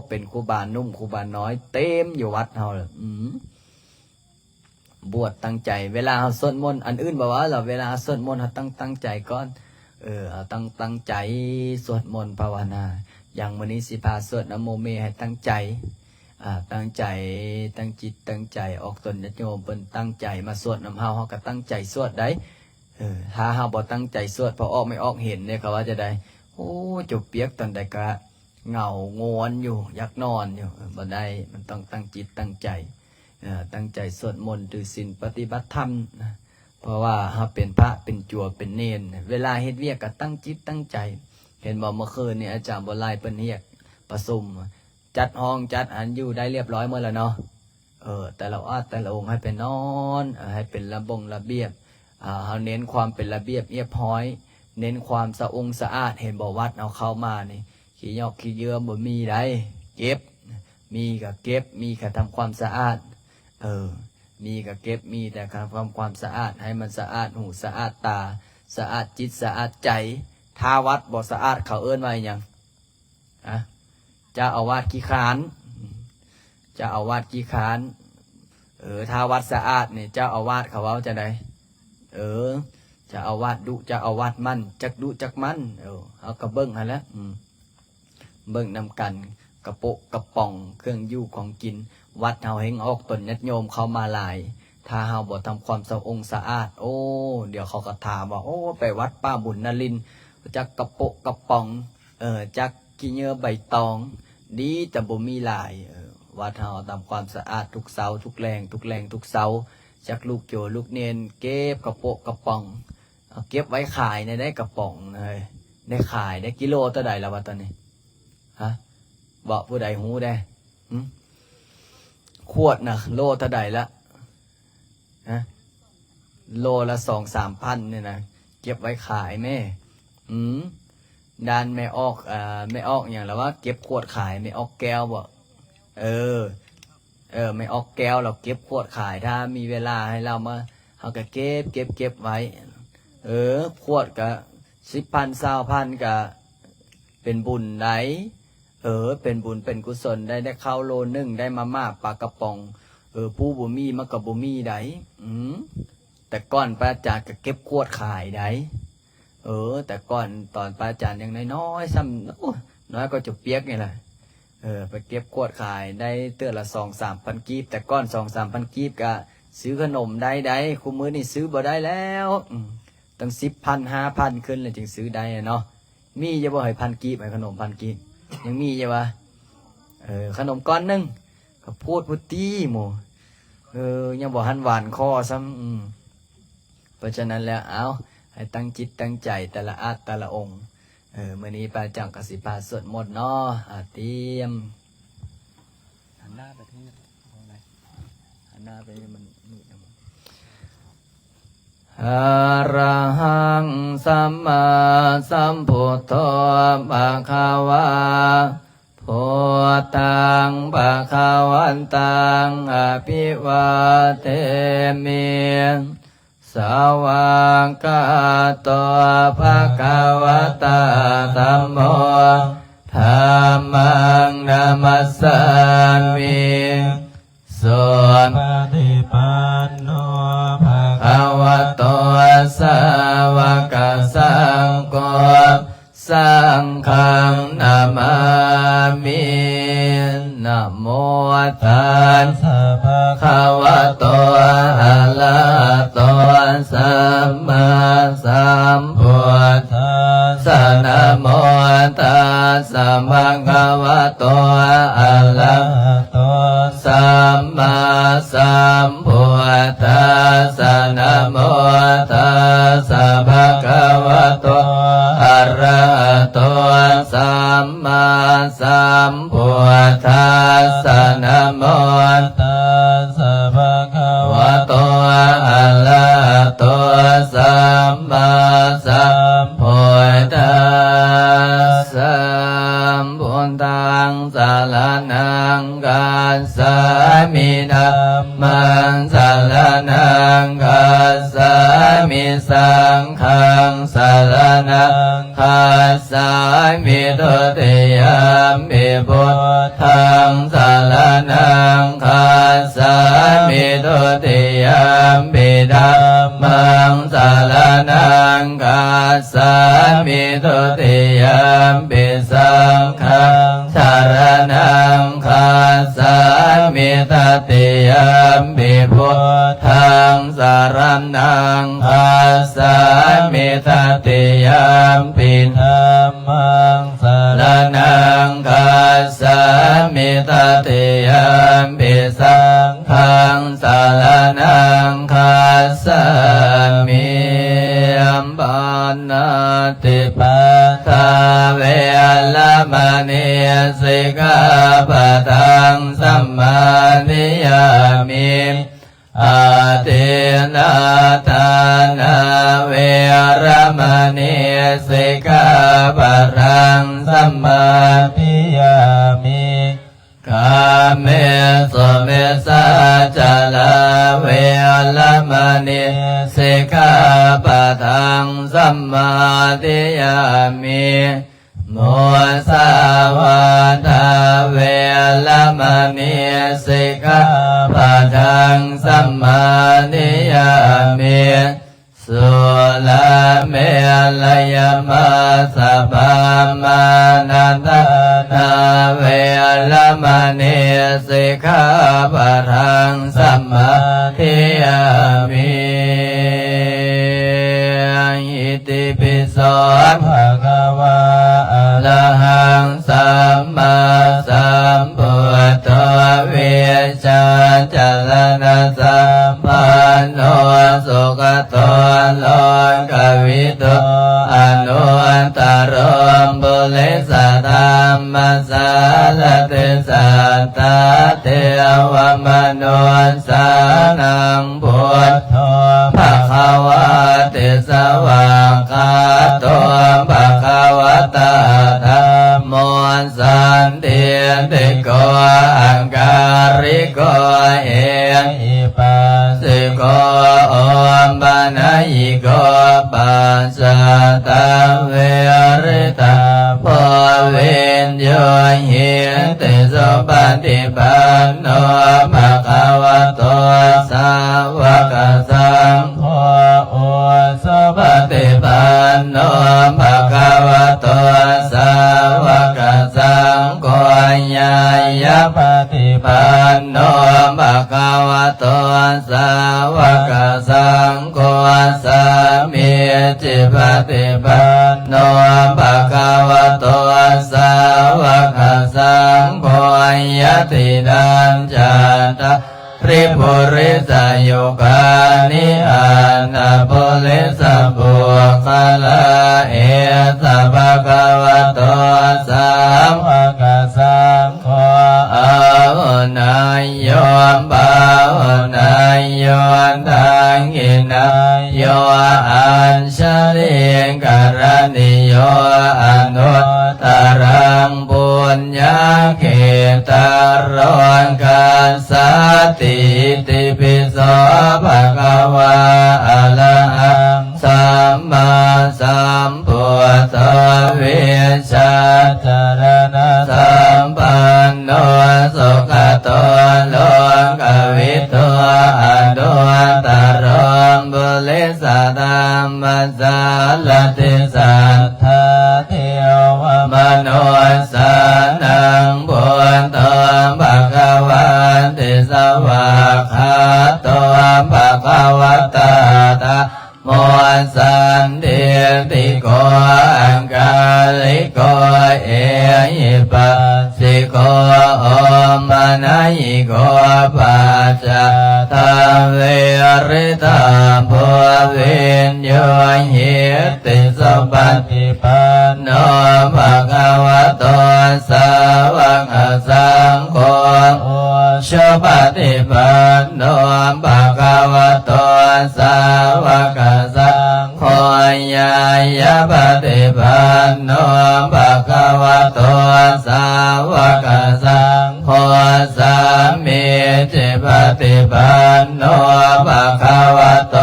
ເປັນຄູບາໜຸ່ມຄູບານ້ອຍເຕັມຢູ່ວັດເຮົາ. ອືມ ບວດຕັ້ງໃຈ ເວລາເຮົາສວດມົນ ອັນອື່ນບໍ່ວ່າລະ ເວລາເຮົາສວດມົນ ເຮົາຕ້ອງຕັ້ງໃຈກ່ອນ. ເອີ ເຮົາຕ້ອງຕັ້ງໃຈສວດມົນພາວະນາ. ຢ່າງມື້ນີ້ຊິພາສວດນະໂມເມ ໃຫ້ຕັ້ງໃຈ ອາ ຕັ້ງໃຈ ຕັ້ງຈິດຕັ້ງໃຈ. ອອກຕົນຍາດໂຍມເພິ່ນຕັ້ງໃຈມາສວດນຳເຮົາ ເຮົາກໍຕັ້ງໃຈສວດໄດ໋. ເອີ ຖ້າເຮົາບໍ່ຕັ້ງໃຈສວດ ພະອອກໄມ່ອອກເຫັນເດ້ ເຂົາວ່າຈະໄດ້ ໂອ້ ຈົບປຽກຕອນໃດກະເຫງົາງ່ວນຢູ່ ຢາກນອນຢູ່. ເອີ ບໍ່ໄດ້ ມັນຕ້ອງຕັ້ງຈິດຕັ້ງໃຈ ເອີ ຕັ້ງໃຈສວດມົນ ຖືສິນ ປະຕິບັດທຳນະ ເພາະວ່າເຮົາເປັນພະ ເປັນຈົວ ເປັນເນນ ເວລາເຮັດວຽກກໍຕັ້ງຈິດຕັ້ງໃຈ. ເຫັນບໍ່ ເມື່ອຄືນນີ້ອາຈານບຸນຫຼາຍເພິ່ນຮຽກປະຊຸມ ຈັດຫ້ອງຈັດອັນຢູ່ໄດ້ລຽບຮ້ອຍໝົດແລ້ວເນາະ. ເອີ ແຕ່ລະອາດແຕ່ລະອົງໃຫ້ໄປນອນ ເອີ ໃຫ້ເປັນລະບົງລະບຽບ. ເຮົາເນັ້ນຄວາມເປັນລະບຽບຮຽບຮ້ອຍ ເນັ້ນຄວາມສະອົງສະອາດ. ເຫັນບໍ່ ວັດເຮົາເຂົ້າມານີ້ ຂີ້ຫຍອກຂີ້ເຫຍື້ອບໍ່ມີໃດ໋ ເກັບ ມີກໍເກັບ ມີແຕ່ທຳຄວາມສະອາດ. ເອີ ມີກໍເກັບ ມີແຕ່ການທຳຄວາມສະອາດ ໃຫ້ມັນສະອາດຫູສະອາດຕາ ສະອາດຈິດສະອາດໃຈ. ຖ້າວັດບໍ່ສະອາດ ເຂົາເອີ້ນວ່າອີ່ຫຍັງ? ຮະ ເຈົ້າອາວາດຂີ້ຄ້ານ ເຈົ້າອາວາດຂີ້ຄ້ານ. ເອີ ຖ້າວັດສະອາດນີ້ ເຈົ້າອາວາດເຂົາເວົ້າຈັ່ງໃດ? ເອີ ເຈົ້າອາວາດດຸ ເຈົ້າອາວາດໝັ່ນ ຈັກດຸຈັກໝັ່ນ. ເອີ ເຮົາກໍເບິ່ງຫັ້ນແຫຼະ ເບິ່ງນຳກັນ ກະໂປະກະປ໋ອງ ເຄື່ອງຢູ່ຂອງກິນ. ວັດເຮົາແຮ່ງອອກຕົນຍາດໂຍມເຂົ້າມາຫຼາຍ ຖ້າເຮົາບໍ່ທຳຄວາມສະອົງສະອາດ ໂອ້ ດຽວເຂົາກໍຖາມວ່າ ໂອ້ ໄປວັດປ່າບຸນນະລິນ ຈັກກະໂປະກະປ໋ອງ ເອີ ຈັກຂີ້ເຫຍື້ອໃບຕອງ ດີແຕ່ບໍ່ມີຫຼາຍ. ເອີ ວັດເຮົາທຳຄວາມສະອາດທຸກເຊົ້າ ທຸກແລງ ທຸກແລງ ທຸກເຊົ້າ ຈັກລູກໂຈລູກເນນ ເກັບກະໂປະກະປ໋ອງ ເອົາເກັບໄວ້ຂາຍແດ່ໄດ໋ ກະປ໋ອງນະ ເອີຍ ໄດ້ຂາຍໄດ້. ກິໂລເທົ່າໃດລະວະຕອນນີ້? ຮະ ເວົ້າ ຜູ້ໃດຮູ້ແດ່? ຫຶ ຂວດນະ ໂລເທົ່າໃດລະ? ຮະ ໂລລະສອງສາມພັນນີ້ນະ ເກັບໄວ້ຂາຍແມ້. ອືມ ດ້ານແມ່ອອກ ເອີ ແມ່ອອກຫຍັງລະວະ ເກັບຂວດຂາຍ ແມ່ອອກແກ້ວບໍ? ເອີ ເອີ ແມ່ອອກແກ້ວລາວເກັບຂວດຂາຍ. ຖ້າມີເວລາໃຫ້ລາວມາ ເຮົາກໍເກັບ ເກັບ ເກັບໄວ້. ເອີ ຂວດກະສິບພັນ ຊາວພັນ ກະເປັນບຸນໄດ໋. ເອີ ເປັນບຸນເປັນກຸສົນໄດ໋ ໄດ້ເຂົ້າໂລໜຶ່ງ ໄດ້ມາມ່າປາກະປ໋ອງ. ເອີ ຜູ້ບໍ່ມີມັນກໍບໍ່ມີໄດ໋. ອືມ ແຕ່ກ່ອນພະອາຈານກໍເກັບຂວດຂາຍໄດ໋. ເອີ ແຕ່ກ່ອນຕອນພະອາຈານຍັງນ້ອຍໆ ສ່ຳ ໂອ້ ນ້ອຍກວ່າຈົບປຽກນີ້ລະ. ເອີ ໄປເກັບຂວດຂາຍໄດ້ເທື່ອລະສອງສາມພັນກີບ. ແຕ່ກ່ອນສອງສາມພັນກີບກະຊື້ຂະໜົມໄດ້ໄດ໋. ຄູ່ມື້ນີ້ຊື້ບໍ່ໄດ້ແລ້ວ ອືມ ຕັ້ງສິບພັນ ຫ້າພັນຂຶ້ນແລ້ວຈຶ່ງຊື້ໄດ້ເນາະ. ມີຢູ່ບໍ່ເຮີ້ຍ ພັນກີບ ໃຫ້ຂະໜົມພັນກີບ ຍັງມີຢູ່ຫວາ? ເອີ ຂະໜົມກ້ອນໜຶ່ງ ກະໂພດພຸດຕິໝູ່ ເອີ ຍັງບໍ່ທັນຫວານຄໍຊ້ຳ. ອືມ ເພາະສະນັ້ນແລ້ວ ເອົາ ໃຫ້ຕັ້ງຈິດຕັ້ງໃຈແຕ່ລະອາດແຕ່ລະອົງ. ເອີ ມື້ນີ້ພະອາຈານກໍຊິພາສວດມົນເນາະ. ອາ ຕຽມ ຫັນໜ້າໄປທາງນີ້ ເອົາໄປ ຫັນໜ້າໄປນີ້ ມັນມືດນຳ. ອະລະຫັງ ສຳມາສຳພຸດໂທ ພະຄະວາ. ພຸດທັງ ພະຄະວັນຕັງ ອະພິວາເທມິ. ສະວາກາໂຕ ພະຄະວະຕາ ທຳໂມ ທຳມັງ ນະມັດສາມິ. ສຸປະຕິປັນໂນ ພະຄະວະໂຕ ສາວະກະສັງໂຄ ສັງຄັງ ນະມາມິ. ນະໂມ ຕັດສະ ພະຄະວະໂຕ ອະລະຫະໂຕ ສຳມາສຳພຸດທັດສະ. ນະໂມ ຕັດສະ ພະຄະວະໂຕ ອະລະຫະໂຕ ສຳມາສຳພຸດທັດສະ. ນະໂມ ຕັດສະ ພະຄະວະໂຕ ອະລະຫະໂຕ ສຳມາສຳພຸດທັດສະ. ນະໂມ ຕັດສະ ພະຄະວະໂຕ ອະລະຫະໂຕ ສຳມາສຳພຸດທັດສະ. ພຸດທັງ ສະລະນັງ ຄັດສະ ສາມິ ທຳມັງສະລະນັງຄັດສາມິ ສັງຄັງສະລະນັງຄັດສາມິ ທຸຕິຍຳປິ ພຸດທັງສະລະນັງຄັດສາມິ ທຸຕິຍຳປິ ທຳມັງສະລະນັງຄັດສາມິ ທຸຕິຍຳປິ ສັງຄັງສະລະນັງຄັດສາມິ ຕະຕິຍຳປິ ພຸດທັງສະລະນັງຄັດສາມິ ຕະຕິຍຳປິ ທຳມັງສະລະນັງຄັດສາມິ ຕະຕິຍຳປິ ສັງຄັງສະລະນັງຄັດສາມິ ປານາ ຕິປາທາ ເວລະມະນີ ສິກຂາປະທັງ ສະມາທິຍາມິ ອາທິນນາທານາ ເວລະມະນີ ສິກຂາປະທັງ ສະມາທິຍາມິ ກາເມສຸມິດສາຈາລາ ເວລະມະນີ ສິກຂາປະທັງ ສະມາທິຍາມິ ມຸສາວາທາ ເວລະມະນີ ສິກຂາປະທັງ ສະມາທິຍາມິ ສຸລາເມລະຍະມັດສະປາມານະຖານາ ເວລະມະນີ ສິກຂາປະທັງ ສະມາທິຍາມິ ອິຕິປິໂສ ພະຄະວາ ອະລະຫັງ ສຳມາສຳພຸດໂທ ວິຊາຈາລະນະສຳປັນໂນ ສຸກະໂຕ ໂລກະວິທູ ອະນຸດຕະໂຣ ປຸລິສະທຳມະສາລະຕິ ສັດຖາເທວະມະນຸດສານັງ ພຸດໂທ ພະຄະວາຕິ ສະຫວາກຂາໂຕ ພະຄະວະຕາ ທຳໂມ ສັນທິດຖິໂກ ອາກາລິໂກ ເອຫິປັດສິໂກ ໂອປະນະຍິໂກ ປັດ ສາທະເວລິຕາໂພ ວິນຍູຫິຕິ ສຸປະຕິປັນໂນ ພະຄະວະໂຕ ສາວະກະສັງໂຄ ອຸສຸປະຕິປັນໂນ ພະຄະວະໂຕ ສາວະກະສັງໂຄ ຍາຍະປະຕິປັນໂນ ພະຄະວະໂຕ ສາວະກະສັງໂຄ ສາມີຈິປະຕິປັນໂນ ພະຄະວະໂຕ ສາວະກະສັງໂຄ ຍະຕິນັນຈາຕາລິ ປຸລິສະຍຸຄານິ ອັດຖະປຸລິສະບຸກຄະລາ ເອສະ ພະຄະວະໂຕ ສາວະກະສັງໂຄ ອາຫຸນະຍໂຍ ປາຫຸນະຍໂຍ ທັກຂິນະຍໂຍ ອັນຊະລີກະລະນິໂຍ ອະນຸດຕະລັງ ປຸນຍະເຂຕາໂລກັດສາຕິ ອິຕິປິໂສ ພະຄະວາ ອະລະຫັງ ສຳມາສຳພຸດໂທ ວິຊາຈາລະນະສຳປັນໂນ ສຸກະໂຕ ໂລກະວິທູ ອະນຸດຕະໂຣ ປຸລິສະທຳມະສາລະຕິ ສັດຖາເທວະມະນຸດສານັງ ພຸດໂທ ພະຄະວາຕິ ສະຫວາກຂາໂຕ ພະຄະວະຕາ ທຳ ໂມ ສັນທິດຖິໂກ ອາກາລິໂກ ເອຫິປັດສິໂກ ໂອປະນະຍິໂກ ປັດຈາທະເວລິຕາໂພ ວິນຍູຫິດຕິ ສຸປະຕິປັນໂນ ພະຄະວະໂຕ ສາວະກະສັງໂຄ ອຸ ຊຸປະຕິປັນໂນ ພະຄະວະໂຕ ສາວະກະສັງໂຄ ຍາຍະປະຕິປັນໂນ ພະຄະວະໂຕ ສາວະກະສັງໂຄ ສາ ສາມີຈິປະຕິປັນໂນ ພະຄະວະໂຕ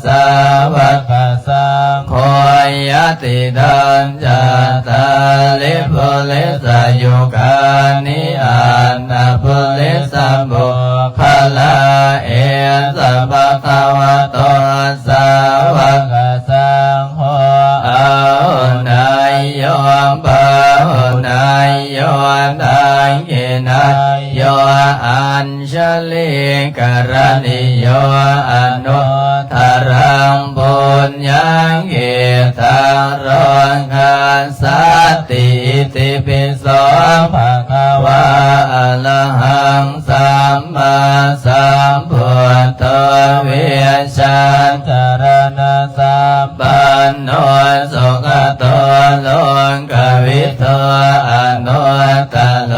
ສາວະກະສັງໂຄ ຍະຕິທັງ ຈັດຕາລິ ປຸລິສະຍຸການິ ອັດຖະປຸລິສະບຸກຄະລາ ເອສະ ພະຄະວະໂຕ ສາວະກະສັງໂຄ ອາຫຸເນຍໂຍ ປາຫຸເນຍໂຍ ທັກຂິເນຍໂຍ ອັນຊະລີກະລະນີໂຍ ອະນຸດຕະລັງ ປຸນຍັງ ກິດຕັງ ໂລກັສສາຕິ ອິຕິປິໂສ ພະຄະວາ ອະລະຫັງ ສຳມາສຳພຸດໂທ ວິຊາຈາລະນະສຳປັນໂນ ສຸກະໂຕ ໂລກະວິທູ ອະນຸດຕະໂລ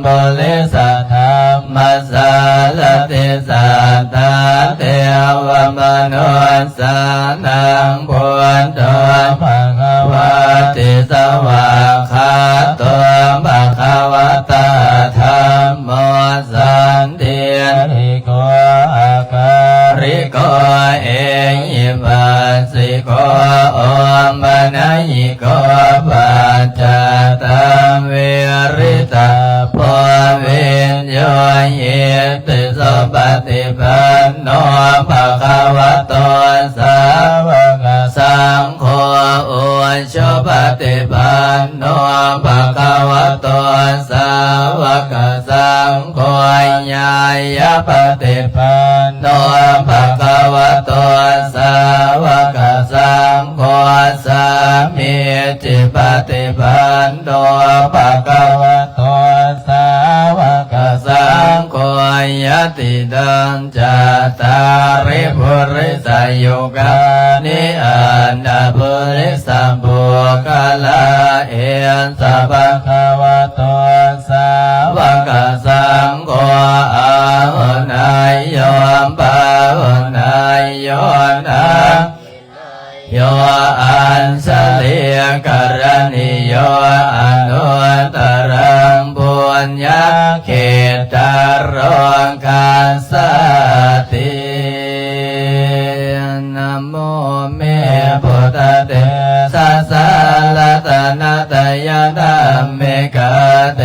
ປຸລິສະທຳມະສາລະຕິ ສັດຖາເທວະມະນຸດສານັງ ພຸດໂທ ພະຄະວາຕິ ສະຫວາກຂາໂຕ ພະຄະວະຕາ ທຳໂມ ສັນທິກະລິໂກ ອາກາລິໂກ ເອຫິປັດສິໂກ ໂອປະນະຍິໂກ ປັດຈະຕັງ ວິລິຕະໂພ ວິນໂຍຫິຕິ ສຸປະຕິປັນໂນ ພະຄະວະໂຕ ສາວະກະສັງໂຄ ອຸ ຊຸປະຕິປັນໂນ ພະຄະວະໂຕ ສາວະກະສັງໂຄ ຍາຍະປະຕິປັນໂນ ພະຄະວະໂຕ ສາວະກະສັງໂຄ ສາມີຈິປະຕິປັນໂນ ພະຄະວະໂຕ ສາວະກະສັງໂຄ ຍະຕິທັງ ຈັດຕາລິ ປຸລິສະຍຸການິ ອັດຖະປຸລິສະບຸກຄະລາ ເອສະ ພະຄະວະໂຕ ສາວະກະສັງໂຄ ອາຫຸເນຍໂຍ ປາຫຸເນຍໂຍ ທັກ ໂຍ ອັນຊະລີກະລະນີໂຍ ອະນຸດຕະລັງ ປຸນຍັກຂິດຕະໂລກັສສາຕິ ນະໂມເມ ພຸດທະເດຊະສາ ລັດຕະນະຕະຍະທຳມິກາ ເຕ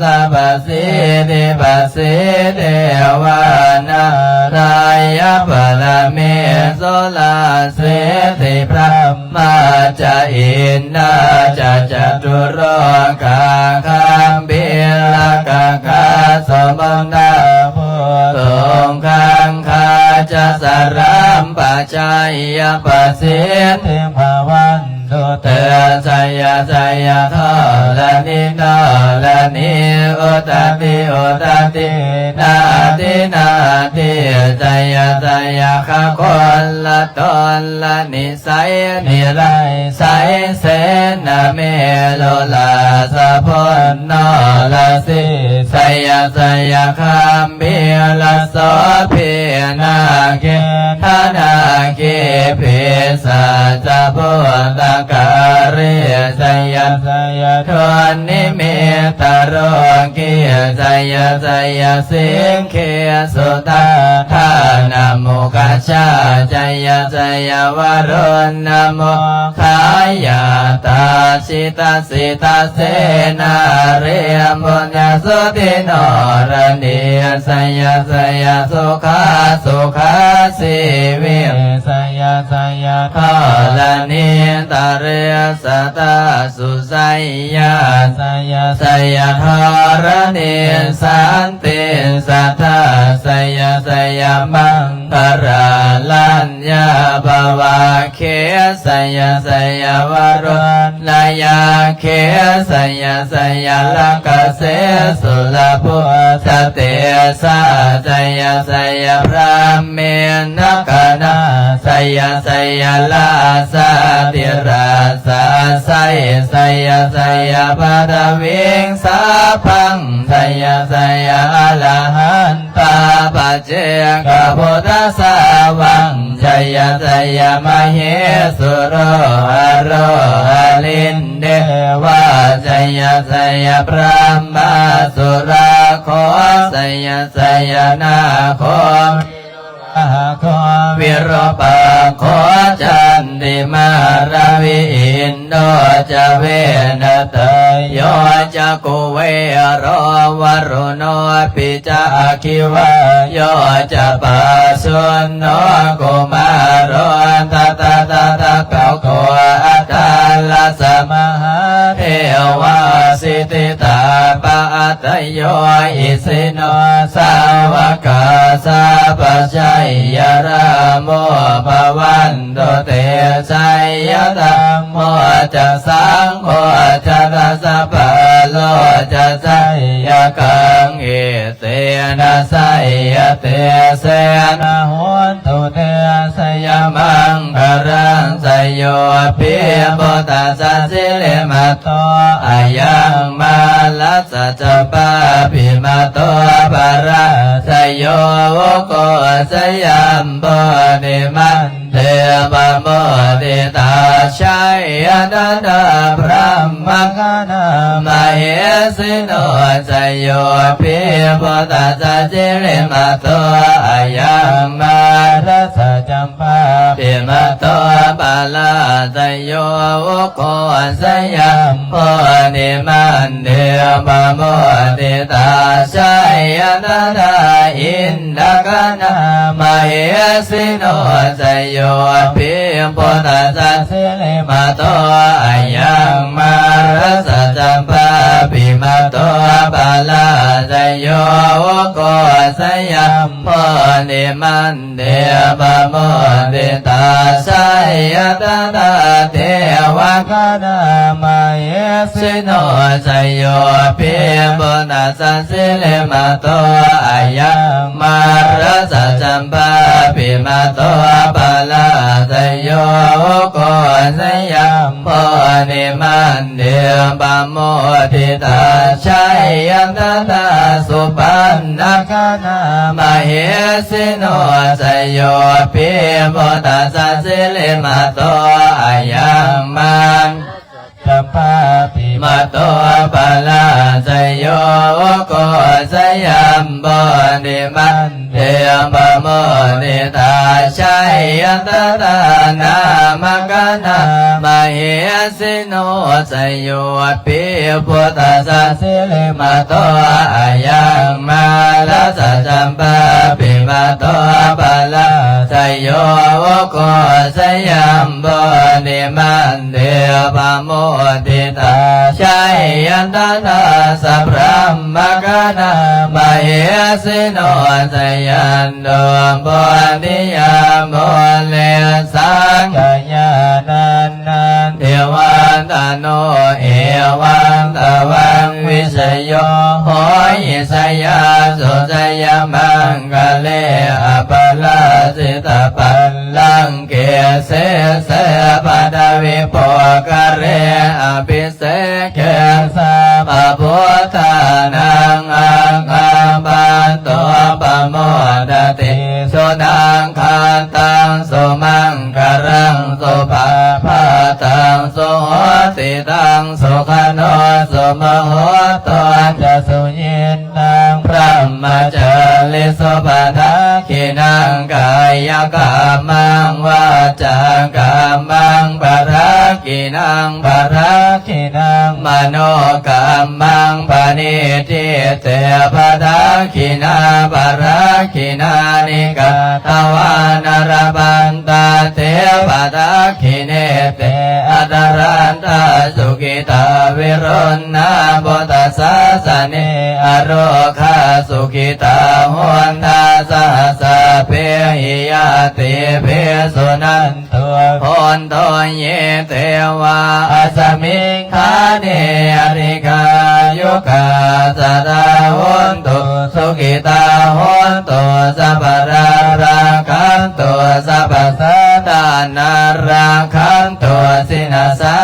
ຊະປະສີດິ ປະສີເທວານາຣາຍະປະລະເມສຸລາ ສິດທິບຣະ ມາຈະ ອິນນາຈະ ຈະຕຸໂລກາຄຳພິລະກະກາ ສຸມົນນາພູຕຸງຄັງຄາຈະ ສະລັມປະໄຊຍະປະສິດທິພະວັນຕຸເຕ ຊະຍະຊະຍະທໍລະນີທໍລະນີ ອຸດຕະຕິອຸດຕະຕິ ນາທິນາທິ ຊະຍະຊະຍະຄະໂຄລະໂຕລະນິ ໄຊນິໄລໄຊ ເສນະເມລຸລາສະໂພນນໍລະສີ ໄຊຍະໄຊຍະຄຳພິລະໂສພີນາເຄທະນາຄີ ປີສາຈະພູຕະກາລີ ໄຊຍະໄຊຍະທຸນນິມິດຕະໂລກີ ໄຊຍະໄຊຍະສິງ ເຄສຸຕາທານະມຸຂະຊາ ໄຊຍະໄຊຍະວະລຸນນະໂມຄາຍາຕາສິຕາສິຕາເສນາຣີ ບຸນຍະສຸຕິໂນລະນີ ໄຊຍະໄຊຍະສຸຂາສຸຂາຊີວິ ໄຊຍະໄຊຍະທໍລະນີຕະເຣສະຕາ ສຸໄຊຍາ ໄຊຍະໄຊຍະທໍລະນີ ສັນຕິສັດທາ ໄຊຍະໄຊຍະມັງຄະລາ ລັນຍາພະວາເຄ ໄຊຍະໄຊຍະວະລຸນນະຍາເຄ ໄຊຍະໄຊຍະລັກກະເສ ສຸລະພຸດສະເຕສາ ໄຊຍະໄຊຍະພຣາ ເມນນະກະນາ ໄຊຍະໄຊຍະລາຊາທິລາຊາໄຊ ໄຊຍະໄຊຍະປະທະວິງສາພັງ ໄຊຍະໄຊຍະອະລະຫັນຕາປັດເຈກະພຸດທະສາວັງ ໄຊຍະໄຊຍະມະເຫສຸໂລຫະໂລຫະລິນເດວາ ໄຊຍະໄຊຍະບຣາມມາສຸລາ ໂຄ ໄຊຍະໄຊຍະນາໂຄ ໂຄ ວິຣູປາໂຄ ຈັນຕິມາ ລາວິ ອິນໂດ ຈະ ເວນະຕາໂຍ ຈະ ກຸເວໂຣ ວະລຸໂນ ປິ ຈະ ອາກິວາໂຍ ຈະ ປາສຸນໂນ ກຸມາໂຣ ທັດຕະທະທະທະ ພະໂຄ ອັດຕະລະສະ ມະຫາເທວາ ສິດທິຕາປະ ອາດຕະໂຍ ອິສິໂນ ສາວະກາ ສັບພະໄຊຍະ ລາໂມ ພະວັນ ຕຸເຕ ໄຊຍະທຳໂມ ຈະ ສັງໂຄ ຈະ ທັດສະປາໂລ ຈະ ໄຊຍະກັງ ເອເຕນະ ໄຊຍະເຕເສນະ ໂຫນຕຸເຕ ໄຊຍະມັງຄະລັງ ໄຊໂຍ ປິ ພຸດທັດສະ ສິລິມະໂຕ ອາຍັງ ມາຣະສະ ຈຳປາ ປິມະໂຕ ພະລາ ໄຊໂຍ ໂອໂຄ ສະຍັມ ໂພ ນິມັນ ເດ ປະໂມທິຕາ ໄຊຍະຕະນາ ພຣາມມະຄະນາ ມະເຫສິໂນ ໄຊໂຍ ປິ ພຸດທັດສະ ສິລິມະໂຕ ອາຍັງ ມາຣະສະ ຈຳປາ ປິມະໂຕ ພະລາ ໄຊໂຍ ໂອໂຄ ສະຍັມ ໂພ ນິມັນ ເດ ປະໂມທິຕາ ໄຊຍະຕະນາ ອິນ ດາຄະນາ ມະເຫສິໂນ ໄຊໂຍ ປິ ພຸດທັດສະ ສິລິມະໂຕ ອາຍັງ ມາຣະສະ ຈຳປາ ປິມະໂຕ ພະລາ ໄຊໂຍ ໂອໂຄ ສະຍັມ ໂພ ນິມັນ ເດ ປະໂມທິຕາ ໄຊຍະຕະນາ ເທວະຄະນາ ມະເຫສິໂນ ໄຊໂຍ ປິ ພຸດທັດສະ ສິລິມະໂຕ ອາຍັງ ມາຣະສະ ຈຳປາ ປິມະໂຕ ພະລາ ໄຊໂຍ ໂອໂຄ ສະຍັມ ໂພ ນິມັນ ເດ ປະໂມທິຕາ ໄຊຍະຕະນາ ສຸປັນນະຄະນາ ມະເຫສິໂນ ໄຊໂຍ ປິ ພຸດທັດສະ ສິລິມະໂຕ ອາຍັງ ມາ ຈຳປາ ປິມະໂຕ ພະລາ ໄຊໂຍ ໂອໂຄ ສະຍັມ ໂພ ນິມັນ ເດ ປະໂມທິຕາ ໄຊຍະຕະນາ ນາມະຄະນາ ມະເຫສິໂນ ໄຊໂຍ ປິ ພຸດທັດສະ ສິລິມະໂຕ ອາຍັງ ມາຣະສະ ຈຳປາ ປິມະໂຕ ພະລາ ໄຊໂຍ ໂອໂຄ ສະຍັມ ໂພ ນິມັນ ເດ ປະໂມທິຕາ ໄຊຍະຕະນາ ສະພຣາມມະຄະນາ ມະເຫສິໂນ ຊະຍັນໂຕ ໂພທິຍາ ມູເລ ສັກກະຍານັນ ນັນທິວາຕະໂນ ເອວັງຕະວັງ ວິຊະໂຍ ໂຫຫິ ຊະຍາສຸ ຊະຍະມັງຄະເລ ອະປະລາຊິຕະບັນລັງເກ ເສເສ ປະທະວິໂພຄະເລ ອະພິເສເກ ສັບພະພຸດທານັງ ອັກຂະປະໂຕ ປະໂມດະຕິ ສຸນັກຂັດຕັງ ສຸມັງຄະລັງ ສຸພະພາຕັງ ສຸໂຫຕິຕັງ ສຸຂະໂນ ສຸມຸໂຫໂຕ ຈະ ສຸຍິນ ນັງ ບຣະມະຈາລີ ສຸ ປະດັກຂິນັງ ກາຍະກຳມັງ ວາຈາກຳມັງ ປະດັກຂິນັງ ປະດັກຂິນັງ ມະໂນກຳມັງ ປະນິທິເຕ ປະດັກຂິນາ ປະດັກຂິນານິ ກາຕະວານະ ລະພັນຕາເຕ ປະດັກຂິເນເຕ ອະຕະລັນຕາ ສຸກິຕາ ວິລຸນນາ ພຸດທະສາສະເນ ອະໂລຄາ ສຸກິຕາ ໂຫນທາ ສະຫະສັບເພຫິ ຍາຕິພິ ສຸນັນໂທ ໂພນໂທ ເຍ ເທວາ ອັດສະມິງ ຖາເນ ອະທິກາຍຸກາ ສະດາ ໂຫນຕຸ ສຸກິຕາ ໂຫນຕຸ ສັບພະດາ ລັກຂັນຕຸ ສັບພະສັດຕານາ ລັກຂັນຕຸ ຊິນາສາ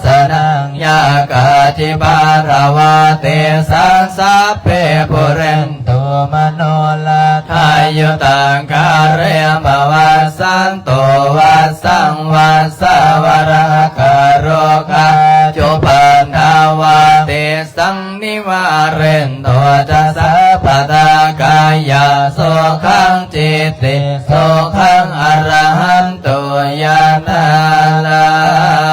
ສະນັງ ຍາກາທິບາທະວາ ເຕສັງ ສັບເພ ປູເຣນຕຸ ມະໂນລະ ທາ ຍຸຕັງ ກາເຣ ມະວັດສັນຕຸ ວັດສັງ ວັດສາ ວະຣາ ກາໂຣ ກາ ຈຸ ປັນທາ ວາເຕ ສັງນິວາເຣນໂຕ ຈະ ສັບປະທາ ກາຍະ ສຸຂັງ ຈິດຕິ ສຸຂັງ ອະລະຫັນໂຕ ຍະຖາລັງ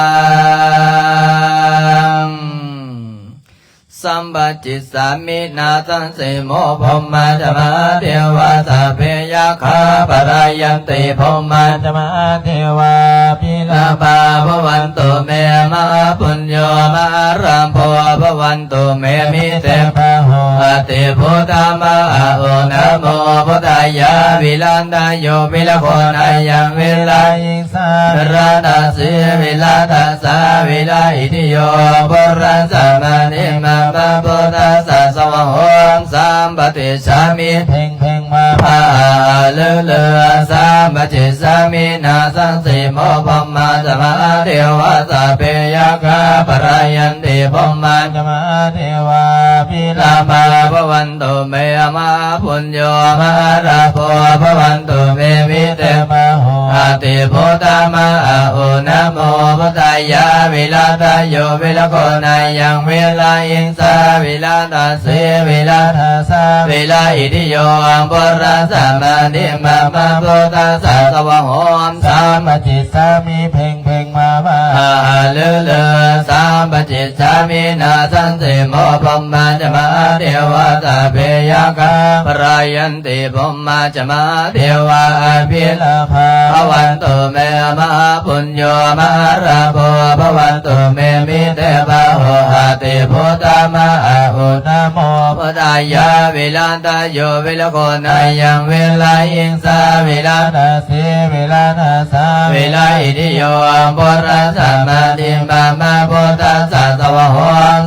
ສຳປະຈິດສາມິ ນາສັງເສໂມ ພົມມາຈະ ມະຫາເທວາ ສັບເພ ຍັກຂາ ປະລາຍັນຕິ ພົມມາຈະ ມະຫາເທວາ ອະພິລາພາ ພະວັນຕຸ ເມ ມະຫາປຸນໂຍ ມະຫາລາໂພ ພະວັນຕຸ ເມ ມິເຕ ບາໂຫ ອະຕິພຸດທາ ມະຫາອຸນນະໂມ ພຸດທາຍາ ວິລັນທະໂຍ ວິລະໂຄນາຍັງ ວິລາຍິງ ສາ ວິລະຕະສີ ວິລະຕະສາ ວິລະອິດທິໂຍ ປຸດທັດສະ ມະນິ ມະມະ ພຸດທັດສະ ສະວາໂຫ ສຳປະຕິດສາມິ ເພັງເພັງ ມາພາ ລືລື ສຳປະຈິດສາມິ ນາສັງເສໂມ ພົມມາຈະ ມະຫາເທວາ ສັບເພ ຍັກຂາ ປະລາຍັນ ຕິ ພົມມາຈະ ມະຫາເທວາ ອະພິລາພາ ພະວັນຕຸ ເມ ມະຫາປຸນໂຍ ມະຫາລາໂພ ພະວັນຕຸ ເມ ມິເຕ ບາໂຫ ອະຕິພຸດທາ ມະຫາອຸນນະໂມ ພຸດທາຍາ ວິລັນທະໂຍ ວິລະໂຄນາຍັງ ວິລາຍິງສາ ວິລະຕະສີ ວິລະຕະສາ ວິລາອິດທິໂຍ ປຸດທັດສະ ມະນິ ມະມະ ພຸດທັດສະ ສະວາໂຫ ສຳປະຈິດສາມິ ເພັງເພັງ ມາພາ ລືລື ສຳປະຈິດສາມິ ນາສັງເສໂມ ພົມມາຈະ ມະຫາເທວາ ສັບເພ ຍັກຂາ ປະລາຍັນຕິ ພົມມາຈະ ມະຫາເທວາ ອະພິລາພາ ພະວັນຕຸ ເມ ມະຫາປຸນໂຍ ມະຫາລາໂພ ພະວັນຕຸ ເມ ມິເຕ ບາໂຫ ອະຕິພຸດທາ ມະຫາອຸນນະໂມ ພຸດທາຍາ ວິລັນທະໂຍ ວິລະໂຄນາຍັງ ວິລາຍິງສາ ວິລະຕະສີ ວິລະຕະສາ ວິລາອິດທິໂຍ ປຸດທັດສະ ມະນິ ມະມະ ພຸດທັດສະ ສະວາໂຫ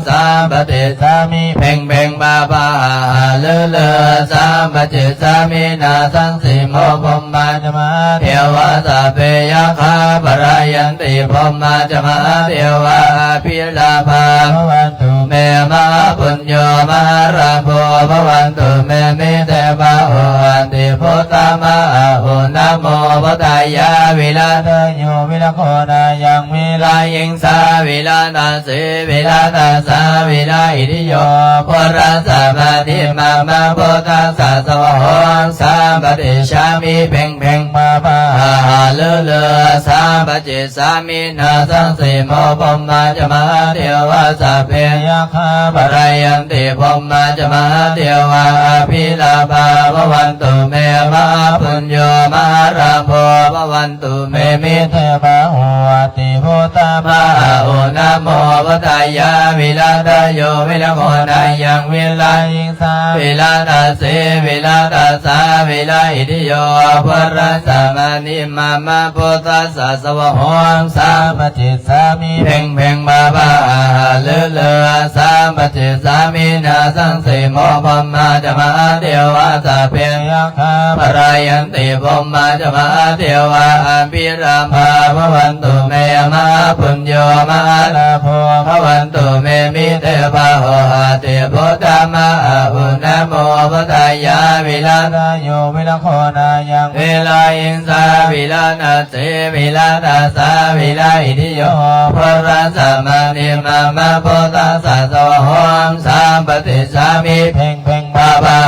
ສຳປະຕິດສາມິ ເພັງເພັງ ມາພາ ລືລື ສຳປະຈິດສາມິ ນາສັງເສໂມ ພົມມາຈະ ມະຫາເທວາ ສັບເພ ຍັກຂາ ປະລາຍັນຕິ ພົມມາຈະ ມະຫາເທວາ ອະພິລາພາ ພະວັນຕຸ ເມ ມະຫາປຸນໂຍ ມະຫາລາໂພ ພະວັນຕຸ ເມ ມິເຕ ບາໂຫ ອະຕິພຸດທາ ມະຫາອຸນນະໂມ ພຸດທາຍາ ວິລັນທະໂຍ ວິລະໂຄນາຍັງ ວິລາຍິງສາ ວິລະຕະສີ ວິລະຕະສາ ວິລາອິດທິໂຍ ປຸດທັດສະ ມະນິ ມະມະ ພຸດທັດສະ ສະວາໂຫ ສຳປະຕິດສາມິ ເພັງເພັງ ມາພາ ລືລື ສຳປະຈິດສາມິ ນາສັງເສໂມ ພົມມາຈະ ມະຫາເທວາ ສັບເພ ຍັກຂາ ປະລາຍັນຕິ ພົມມາຈະ ມະຫາເທວາ ອະພິລາພາ ພະວັນຕຸ ເມ ມະຫາປຸນໂຍ ມະຫາລາໂພ ພະວັນ ຕຸ ເມ ມິເຕ ບາໂຫ ອະຕິພຸດທາ ມະຫາອຸນນະໂມ ພຸດທາຍາ ວິລັນທະໂຍ ວິລະໂຄນາຍັງ ວິລາຍິງສາ ວິລະຕະສີ ວິລະຕະສາ ວິລາອິດທິໂຍ ພຸດທັດສະ ມະນິ ມະມະ ພຸດທັດສະ ສະວາໂຫ ສຳປະຈິດສາມິ ເພັງເພັງ ມາພາ ລືລື ສຳປະຈິດສາມິ ນາສັງເສໂມ ພົມມາຈະ ມະຫາເທວາ ສັບເພ ຍັກຂາ ປະລາຍັນ ຕິ ພົມມາຈະ ມະຫາເທວາ ອະພິລາພາ ພະວັນຕຸ ເມ ມະຫາປຸນໂຍ ມະຫາລາໂພ ພະວັນຕຸ ເມ ມິເຕ ບາໂຫ ອະຕິພຸດທາ ມະຫາອຸນນະໂມ ພຸດທາຍາ ວິລັນທະໂຍ ວິລະໂຄນາຍັງ ວິລາຍິງສາ ວິລະຕະສີ ວິລະຕະສາ ວິລາອິດທິໂຍ ພຸດທັດສະ ມະນິ ມະມະ ພຸດທັດສະ ສະວາໂຫ ສຳປະຕິດສາມິ ເພັງເພັງ ມາພາ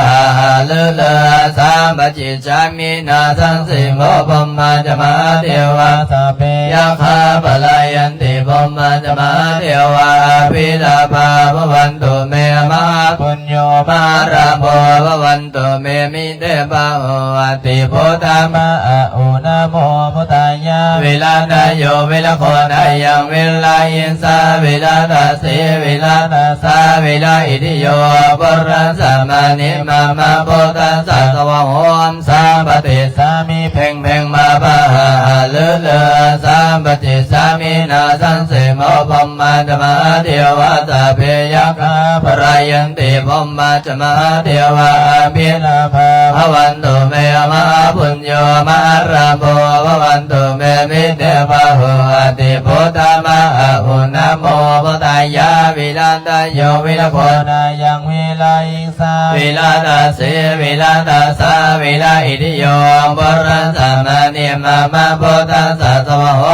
ລືລື ສຳປະຈິດສາມິ ນາສັງເສໂມ ພົມມາຈະ ມະຫາເທວາ ສັບເພ ຍັກຂາ ປະລາຍັນຕິ ພົມມາຈະ ມະຫາເທວາ ອະພິລາພາ ພະວັນຕຸ ເມ ມະຫາປຸນໂຍ ມະຫາລາໂພ ພະວັນຕຸ ເມ ມິເຕ ບາໂຫ ອະຕິພຸດທາ ມະຫາອຸນນະໂມ ພຸດທາຍາ ວິລັນທະໂຍ ວິລະໂຄນາຍັງ ວິລາຍິງສາ ວິລະຕະສີ ວິລະຕະສາ ວິລາອິດທິໂຍ ພຸດທັດສະ ມະນິ ມະມະ ພຸດທັດສະ ສະວາໂຫ ສຳປະຕິດສາມິ ເພັງເພັງ ມາພາ ລືລື ສຳປະຈິດສາມິ ນາສັງເສໂມ ພົມມາຈະ ມະຫາເທວາ ສັບເພ ຍັກຂາ ປະລາຍັນຕິ ພົມມາຈະ ມະຫາເທວາ ອະພິລາພາ ພະວັນຕຸ ເມ ມະຫາປຸນໂຍ ມະຫາລາໂພ ພະວັນຕຸ ເມ ມິເຕ ບາໂຫ ອະຕິພຸດທາ ມະຫາອຸນນະໂມ ພຸດທາຍາ ວິລະຕະໂຍ ວິລະໂຄນາຍັງ ວິລະອິງສາ ວິລະຕະເສ ວິລະຕະສາ ວິລະອິທິໂຍ ປຸດທັດສະມະນິມາມະ ພຸດທັດສະສະວາໂຫ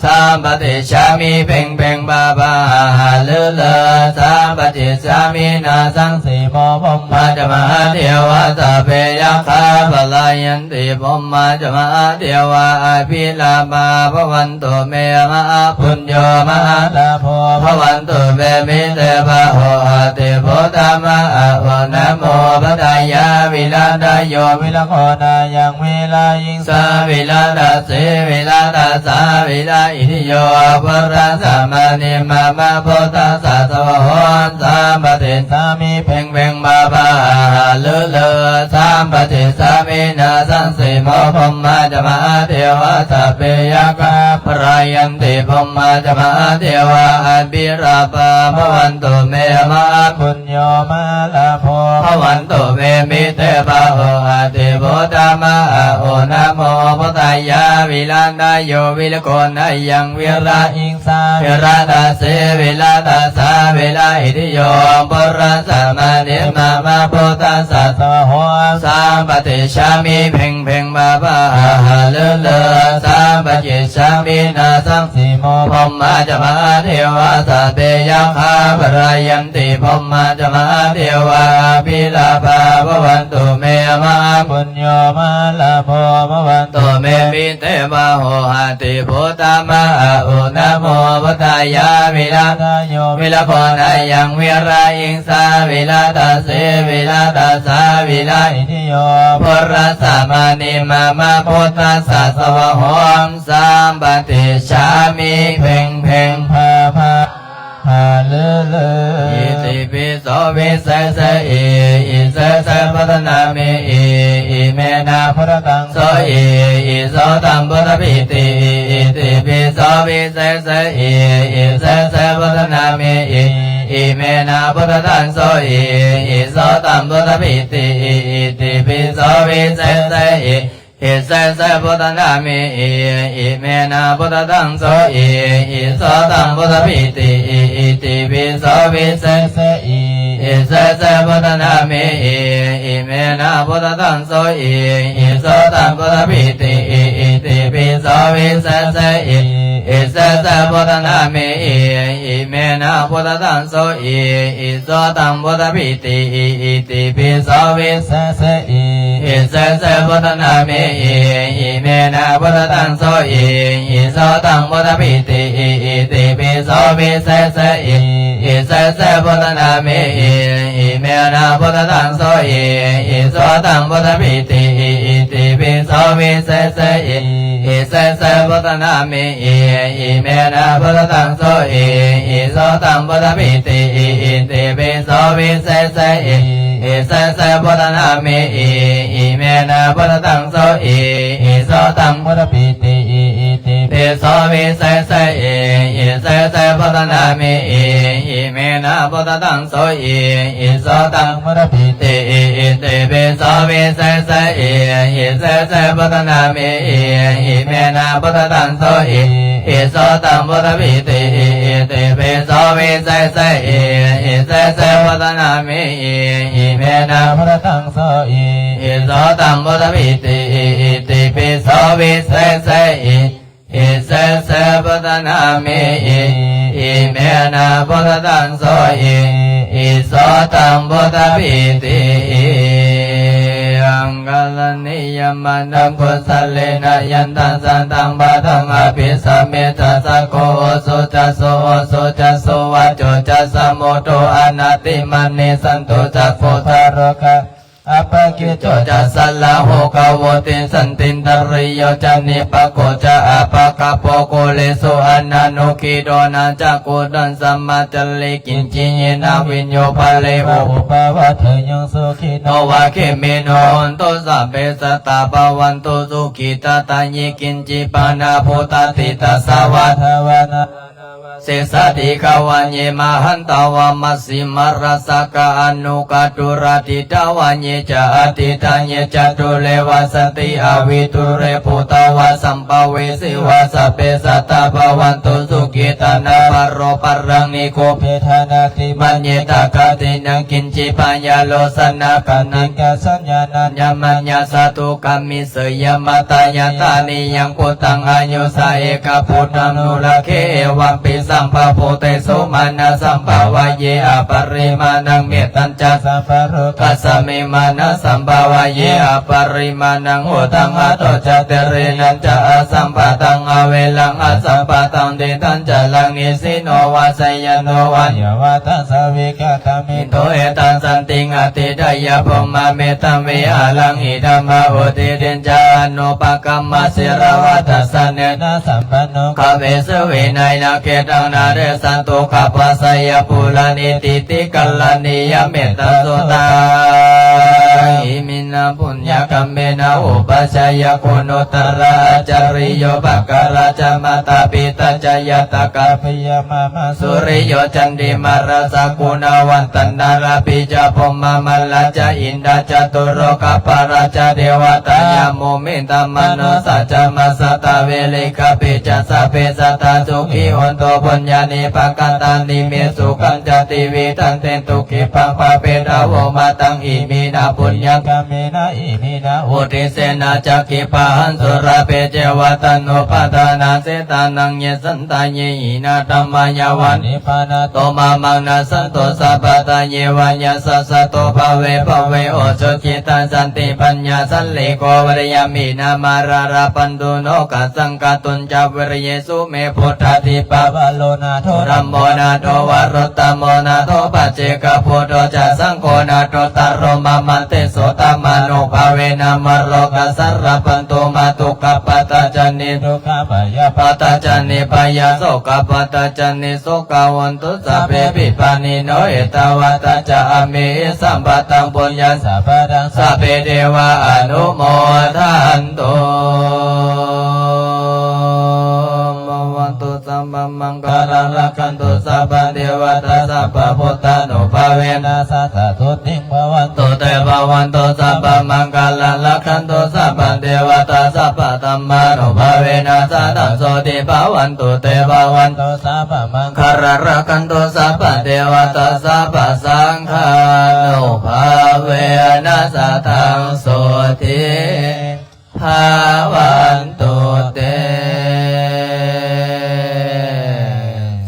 ສຳປະຕິດສາມິ ເພັງເພັງ ພາພາ ຫາຫາລືລື ສຳປະຕິດສາມິ ນາສັງ ສີໂມ ພົມມາຈະມະຫາເທວາ ສັບເພຍັກຂາ ພະລາຍັນຕິ ພົມມາຈະມະຫາເທວາ ອະພິລາພາ ພະວັນຕຸເມ ມະຫາປຸນໂຍ ມະຫາລາໂພ ພະວັນຕຸເມ ມິເຕພາໂຫ ອະຕິພຸດທາມະ ອະໂອນະໂມ ພຸດທາຍາ ວິລະຕະໂຍ ວິລະໂຄນາຍັງ ວິລະອິງສາ ວິລະຕະເສ ວິລະຕະສາ ວິລະອິທິໂຍ ພຸດທັດສະມະນິມາມະ ພຸດທັດສະສະວາໂຫ ສຳປະຕິດສາມິ ເພັງເພັງ ພາພາ ຫາຫາລືລື ສຳປະຕິດສາມິ ນາສັງ ສີໂມ ພົມມາຈະມະຫາເທວາ ສັບເພຍັກຂາ ພະລາຍັນຕິ ພົມມາຈະມະຫາເທວາ ອະພິລາພາ ພະວັນຕຸເມ ມະຫາປຸນໂຍ ມະຫາລາໂພ ພະວັນຕຸເມ ມິເຕພາໂຫ ອະຕິພຸດທາມະ ອະໂອນະໂມ ພຸດທາຍາ ວິລະຕະໂຍ ວິລະໂຄນາຍັງ ວິລະອິງ ສາ ວິລະຕະເສ ວິລະຕະສາ ວິລະອິທິໂຍ ພຸດທັດສະມະນິມາມະ ພຸດທັດສະສະວາໂຫ ສຳປະຕິດສາມິ ເພັງເພັງ ພາພາ ຫາຫາລືລື ສຳປະຕິດສາມິ ນາສັງ ສີໂມ ພົມມາຈະມະຫາເທວາ ສັບເພຍັກຂາ ພະລາຍັນຕິ ພົມມາຈະມະຫາເທວາ ອະພິລາພາ ພະວັນຕຸເມ ມະຫາປຸນໂຍ ມະຫາລາໂພ ພະວັນຕຸເມ ມິ ເຕພາໂຫ ອະຕິພຸດທາມະ ອະໂອນະໂມ ພຸດທາຍາ ວິລະຕະໂຍ ວິລະໂຄນາຍັງ ວິລະອິງສາ ວິລະຕະເສ ວິລະຕະສາ ວິລະອິທິໂຍ ພຸດທັດສະມະນິມາມະ ພຸດທັດສະສະວາໂຫ ສຳປະຕິດສາມິ ເພັງເພັງ ພາພາ ຫາລືລື ອິຕິປິໂສ ວິເສສະເອ ອິເສສະ ພຸດທະນາມິ ເອ ອິເມນະ ພຸດທະທັງ ໂສ ເອ ອິໂສ ຕັງ ພຸດທະພິຕິ ເອ ອິຕິປິໂສ ວິເສສະເອ ເອ ເສສະ ພຸດທະນາມິ ເອ ອິເມນະ ພຸດທະທັງ ໂສ ເອ ເອ ອິໂສ ຕັງ ພຸດທະພິຕິ ເອ ອິຕິປິໂສ ວິເສສະເອ ເອ ເສສະ ພຸດທະນາມິ ເອ ອິເມນະ ພຸດທະທັງ ໂສ ເອ ເອ ອິໂສ ຕັງ ພຸດທະພິຕິ ເອ ອິຕິປິໂສ ວິເສສະເອ ເອ ເສສະ ພຸດທະນາມິ ເອ ອິເມນະ ພຸດທະທັງ ໂສ ເອ ເອ ອິໂສ ຕັງ ພຸດທະພິຕິ ເອ ອິຕິປິໂສ ວິເສສະເອ ເອ ເສສະ ພຸດທະນາມິ ເອ ອິເມນະ ພຸດທະທັງ ໂສ ເອ ເອ ອິໂສ ຕັງ ພຸດທະພິຕິ ເອ ອິຕິປິໂສ ວິເສສະເອ ເອ ເສສະ ພຸດທະນາມິ ເອ ອິເມນະ ພຸດທະທັງ ໂສ ເອ ເອ ອິໂສ ຕັງ ພຸດທະພິຕິ ເອ ອິຕິປິໂສ ວິເສສະເອ ເອ ເສສະ ພຸດທະນາມິ ເອ ອິເມນະ ພຸດທະທັງ ໂສ ເອ ເອ ອິໂສ ຕັງ ພຸດທະພິຕິ ເອ ອິຕິປິໂສ ວິເສສະເອ ເອ ເສສະ ພຸດທະນາມິ ເອ ອິເມນະ ພຸດທະທັງ ໂສ ເອ ເອ ອິໂສ ຕັງ ພຸດທະພິຕິ ເອ ອິຕິປິໂສ ວິເສສະເອ ເອ ເສສະ ພຸດທະນາມິ ເອ ອິເມນະ ພຸດທະທັງ ໂສ ເອ ເອ ອິໂສ ຕັງ ພຸດທະພິຕິ ເອ ອິຕິປິໂສ ວິເສສະເອ ເອ ເສສະ ພຸດທະນາມິ ເອ ອິເມນະ ພຸດທະທັງ ໂສ ເອ ເອ ອິໂສ ຕັງ ພຸດທະພິຕິ ເອ ອິຕິປິໂສ ວິເສສະເອ ເອ ເສສະ ພຸດທະນາມິ ເອ ອິເມນະ ພຸດທະທັງ ໂສ ເອ ເອ ເອ ອິໂສ ຕັງ ພຸດທະພິຕິ ເອ ອິຕິປິໂສ ວິເສສະເອ ເອ ເສສະ ພຸດທະນາມິ ເອ ອິເມນະ ພຸດທະທັງ ໂສ ເອ ເອ ອິໂສ ຕັງ ພຸດທະພິຕິ ເອ ອິຕິປິໂສ ວິເສສະເອ ເອ ເສສະ ພຸດທະນາມິ ເອ ອິເມນະ ພຸດທະທັງ ໂສ ເອ ເອ ອິໂສ ຕັງ ພຸດທະພິຕິ ເອ ກະລະນີຍະມະນັງ ກຸສະເລນະ ຍັນຕັງ ສັນຕັງ ບາດທັງ ອະພິສະເມ ຈະ ສັກໂຄ ໂອໂສ ຈະ ໂສ ໂອໂສ ຈະ ໂສ ວາໂຈ ຈະ ສະມຸດໂທ ອະນາຕິມານີ ສັນໂຕ ຈະ ໂພທາໂຣກາ ອັບປະກິດໂຈ ຈະ ສະລາໂຫກະໂວ ຕິນສັນຕິນຕະຣິໂຍ ຈະ ນິປະໂກ ຈະ ອະປະກະໂປ ໂກເລສຸ ອະນານຸກິໂດ ນາຈັກຂຸດທັງ ສະມາຈາລິ ກິນຈິເຍນະ ວິນໂຍ ປະເລໂອ ອຸປະວາເທ ຍັງ ສຸຂິໂນ ວາເຂມິໂນ ໂຫນຕຸ ສັບເພ ສັດຕາ ພະວັນຕຸ ສຸຂິຕາ ຕາຍິ ກິນຈິ ປານາ ພູຕາ ທິຕາ ສະວາທາ ວານາ ເສສາທິກາວັນເຍ ມະຫັນຕາວາມະຊິມາລາສະກາອະນຸກາຕຸລາທິດຕາວັນເຍຈະອະທິດຖານເຍຈະດູເລວາສັນຕິອາວິດູເຣພູຕາວາສຳພະເວສີວາສັບເພສັດຕາພະວັນຕຸສຸຂີຕານາພາໂລພະລັງນິໂກເພທານາຕິມັນເຍຕະຄາຕິນັງກິນຈິພະຍາໂລຊະນະການັງກາສັນຍານາຍະມັນຍາສາທຸກາມິ ເສຍມະຕາຍະຕານິຍັງພຸດທັງອາຍຸສາເອກະພຸດທານຸລັກເຂ ເອວັມປິສັມພະພູເຕສຸມານະສຳພາວະເຍອະປະລິມານັງ ເມດຕັນຈະສະພະໂລກັດສະມິມານະສຳພາວະເຍອະປະລິມານັງ ອຸດຖະມະໂທຈະຕິເຣນະຈະອະສຳປະຕັງອະເວລັງອະສຳປະຕັງ ຕິດຖັນຈະລັງນິສສິໂນວາໄຊຍະໂນວາຍາວາທະສາເວກະຕາເມ ໂຕເອຕັງສັນຕິງອະທິດຖາຍະ ພູມມະເມຕະວິຫາລັງ ອິດຖະມະໂຫຕິ ດິນຈາອະນຸປະກຳມະ ສິລະວະທັດສະເນນະສຳປັນໂນ ຄະເວສຸວິໄນນະເຂຕັງ ນະເຣສັນຕຸຂະປັດຊະຍະປູລະນິທິຕິກັລລະນີຍະເມດຕະສຸຕາ ອິມິນນະປຸນຍະກຳເມນະ ອຸປະຊາຍະໂຄໂນຕະລະອາຈາລິໂຍ ປະກາລະຈະມາຕາປິຕາຈະຍາດຕະກາ ປິຍະມາມະ ສຸລິໂຍຈັນດິມາລາຊະ ກຸນະວັນຕະນາລະພິຈາ ພົມມະມາລາຈະ ອິນດາຈະຕຸໂລກະປາລາຈະ ເທວະຕາຍະ ໂມມິຕະມະນຸສາຈະ ມາສະຕາເວລິກາປິຈາ ສັບເພສັດຕາສຸຂີໂຫນຕຸ ປຸນຍານິປະກະຕານິ ເມສຸຂັນຈະຕິວິທັນຕິ ສຸຂີພະວະ ເພທະໂວ ມະຕັງ ອິມິນະ ປຸນຍະກຳເມນະ ອິມິນະ ອຸທິສເສນະ ຈັກຂິປະຫັນສຸລາເພ ເຈວະ ຕະນຸປາທານາເສຕານັງ ເຍສັນຕາເຍ ຫິນາທຳມາ ຍາວະ ນິບານາໂຕ ມະມັງ ນັດສັນຕຸ ສັບພະທາເຍວະ ຍາສັດສະໂຕ ພະເວ ພະເວ ໂອ ສຸຂີຕາ ສັນຕິ ປັນຍາ ສັນລິໂກ ວິລິຍະ ມິນາ ມາລາລະພັນຕຸ ໂນກະສັງ ກະຕຸນຈະ ວິລິເຍ ສຸເມ ພຸດທາທິປະວາໂລ ນາໂທ ທຳໂມ ນາໂທ ວະລຸດຕະໂມ ນາໂທ ປັດເຈກະພຸດໂທ ຈະ ສັງໂຄ ນາໂທ ຕະໂລ ມະມັນຕິ ໂສ ທຳມານຸພາເວນະ ມະໂລກະສາລະພັນຕຸ ມະທຸກຂະປາຕະຈານິ ທຸກຂະພະຍາປາຕະຈານິ ພະຍາໂສກະປາຕະຈານິ ໂສກາ ໂຫນຕຸ ສັບເພ ວິປານີໂນ ເອຕາວັດຕະຈະ ອາເມ ສຳປະຕັງ ປຸນຍັງ ສະບານັງ ສັບເພ ເທວາ ອະນຸໂມທັນຕຸ ພະວັນຕຸ ສັບພະມັງຄະລັງ ລັກຂັນຕຸ ສັບພະເທວະຕາ ສັບພະພຸດທານຸພາເວນະ ສະດາໂສຕິງ ພະວັນຕຸ ເຕ ພະວັນຕຸ ສັບພະມັງຄະລັງ ລັກຂັນຕຸ ສັບພະເທວະຕາ ສັບພະທຳມານຸພາເວນະ ສະດາໂສຕິງ ພະວັນຕຸ ເຕ ພະວັນຕຸ ສັບພະມັງຄະລັງ ລັກຂັນຕຸ ສັບພະເທວະຕາ ສັບພະສັງຄານຸພາເວນະ ສະດາໂສຕິງ ພະວັນຕຸເຕ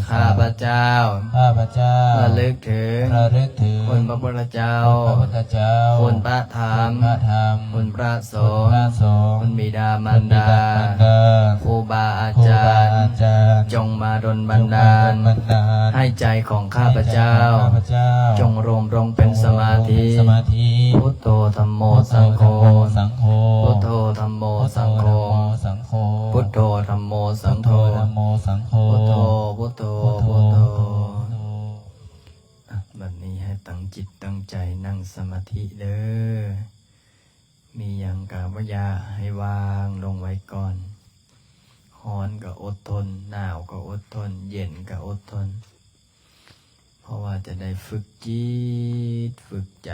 ຂ້າພະເຈົ້າ ຂ້າພະເຈົ້າ ລະລຶກເຖິງ ລະລຶກເຖິງ ຄຸນພະພຸດທະເຈົ້າ ຄຸນພະພຸດທະເຈົ້າ ຄຸນພະທຳ ຄຸນພະທຳ ຄຸນພະສົງ ຄຸນພະສົງ ຄຸນບິດາມານດາ ຄຸນບິດາມານດາ ຄູບາອາຈານ ຄູບາອາຈານ ຈົ່ງມາດົນບັນດານ ຈົ່ງມາດົນບັນດານ ໃຫ້ໃຈຂອງຂ້າພະເຈົ້າ ໃຫ້ໃຈຂອງຂ້າພະເຈົ້າ ຈົ່ງລວມລົງເປັນສະມາທິ ຈົ່ງລວມລົງເປັນສະມາທິ ພຸດໂທ ທຳໂມ ສັງໂຄ ພຸດໂທ ທຳໂມ ສັງໂຄ ພຸດໂທ ທຳໂມ ສັງໂຄ ພຸດໂທ ທຳໂມ ສັງໂຄ ພຸດໂທ ທຳໂມ ສັງໂຄ ພຸດໂທ ພຸດໂທ ພຸດໂທ ອ່ະ ບັດນີ້ໃຫ້ຕັ້ງຈິດຕັ້ງໃຈນັ່ງສະມາທິເດີ້ ມີຫຍັງກະບໍ່ຢາກໃຫ້ວາງລົງໄວ້ກ່ອນ ຮ້ອນກະອົດທົນ ໜາວກະອົດທົນ ເຢັນກະອົດທົນ ເພາະວ່າຈະໄດ້ຝຶກຈິດຝຶກໃຈ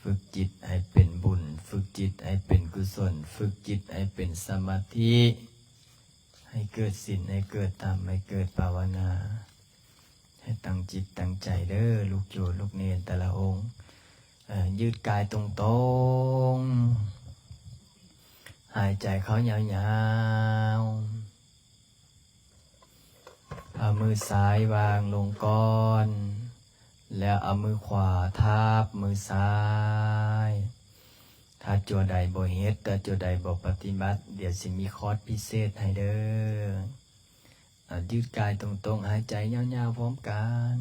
ຝຶກຈິດໃຫ້ເປັນບຸນ ຝຶກຈິດໃຫ້ເປັນກຸສົນ ຝຶກຈິດໃຫ້ເປັນສະມາທິ ໃຫ້ເກີດສິນ ໃຫ້ເກີດທຳ ໃຫ້ເກີດພາວະນາ ໃຫ້ຕັ້ງຈິດຕັ້ງໃຈເດີ້ ລູກໂຍມລູກເນນແຕ່ລະອົງ ເອີ ຍືດກາຍຕົງໆ ຫາຍໃຈເຂົ້າຍາວໆ ເອົາມືຊ້າຍວາງລົງກ່ອນ ແລ້ວເອົາມືຂວາທາບມືຊ້າຍ. ຖ້າຈົວໃດບໍ່ເຮັດ, ຖ້າຈົວໃດບໍ່ປະຕິບັດ, ດຽວຊິມີຄອດພິເສດໃຫ້ເດີ້. ເອົາ ຍືດກາຍຕົງໆ, ຫາຍໃຈຍາວໆພ້ອມກັນ.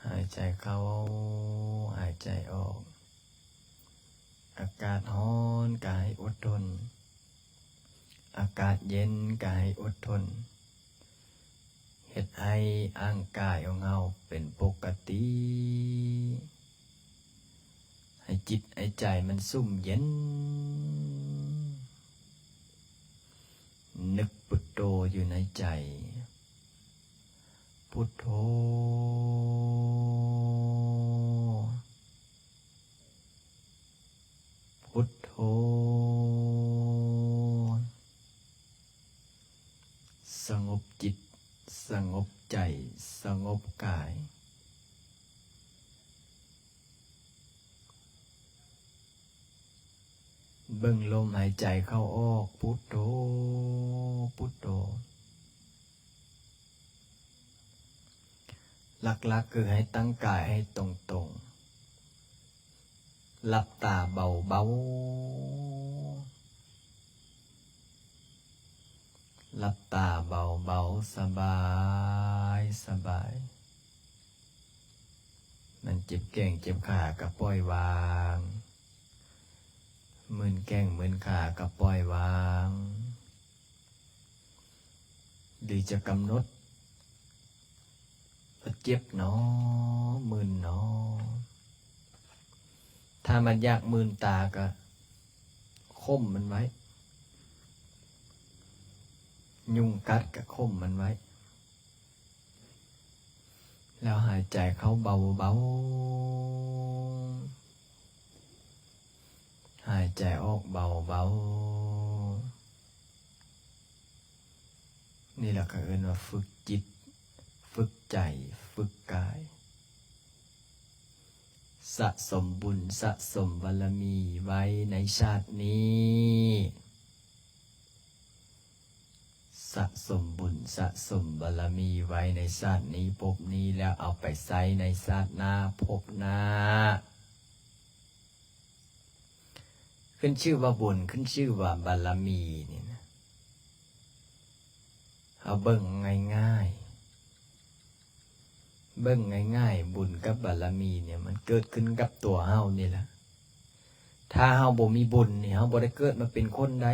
ຫາຍໃຈເຂົ້າ, ຫາຍໃຈອອກ. ອາກາດຮ້ອນກໍໃຫ້ອົດທົນ, ອາກາດເຢັນກໍໃຫ້ອົດທົນ. ເຮັດໃຫ້ຮ່າງກາຍຂອງເຮົາເປັນປົກກະຕິ, ໃຫ້ຈິດໃຫ້ໃຈມັນຊຸ່ມເຢັນ. ນຶກພຸດໂທຢູ່ໃນໃຈ. ພຸດໂທ, ພຸດໂທ. ສະຫງົບຈິດ, ສະຫງົບໃຈ, ສະຫງົບກາຍ. ເບິ່ງລົມຫາຍໃຈເຂົ້າອອກ, ພຸດໂທ, ພຸດໂທ. ຫຼັກໆຄືໃຫ້ຕັ້ງກາຍໃຫ້ຕົງໆ, ຫຼັບຕາເບົາໆ, ຫຼັບຕາເບົາໆ, ສະບາຍ, ສະບາຍ. ມັນເຈັບແຂ້ງເຈັບຂາກໍປ່ອຍວາງ, ມື່ນແຂ້ງມື່ນຂາກໍປ່ອຍວາງ. ຫຼືຈະກຳນົດວ່າເຈັບໜໍ, ມື່ນໜໍ. ຖ້າມັນຢາກມື່ນຕາກໍຂົ່ມມັນໄວ້, ຍຸງກັດກໍຂົ່ມມັນໄວ້. ແລ້ວຫາຍໃຈເຂົ້າເບົາໆ, ຫາຍໃຈອອກເບົາໆ. ນີ້ລະເຂົາເອີ້ນວ່າຝຶກຈິດ, ຝຶກໃຈ, ຝຶກກາຍ. ສະສົມບຸນ, ສະສົມບາລະມີໄວ້ໃນຊາດນີ້. ສະສົມບຸນ, ສະສົມບາລະມີໄວ້ໃນຊາດນີ້, ພົບນີ້, ແລ້ວເອົາໄປໃຊ້ໃນຊາດໜ້າ, ພົບໜ້າ. ຂຶ້ນຊື່ວ່າບຸນ, ຂຶ້ນຊື່ວ່າບາລະມີນີ້ນະ, ເຮົາເບິ່ງງ່າຍໆ. ເບິ່ງງ່າຍໆ, ບຸນກັບບາລະມີນີ້ ມັນເກີດຂຶ້ນກັບຕົວເຮົານີ້ລະ. ຖ້າເຮົາບໍ່ມີບຸນນີ້ ເຮົາບໍ່ໄດ້ເກີດມາເປັນຄົນໃດ.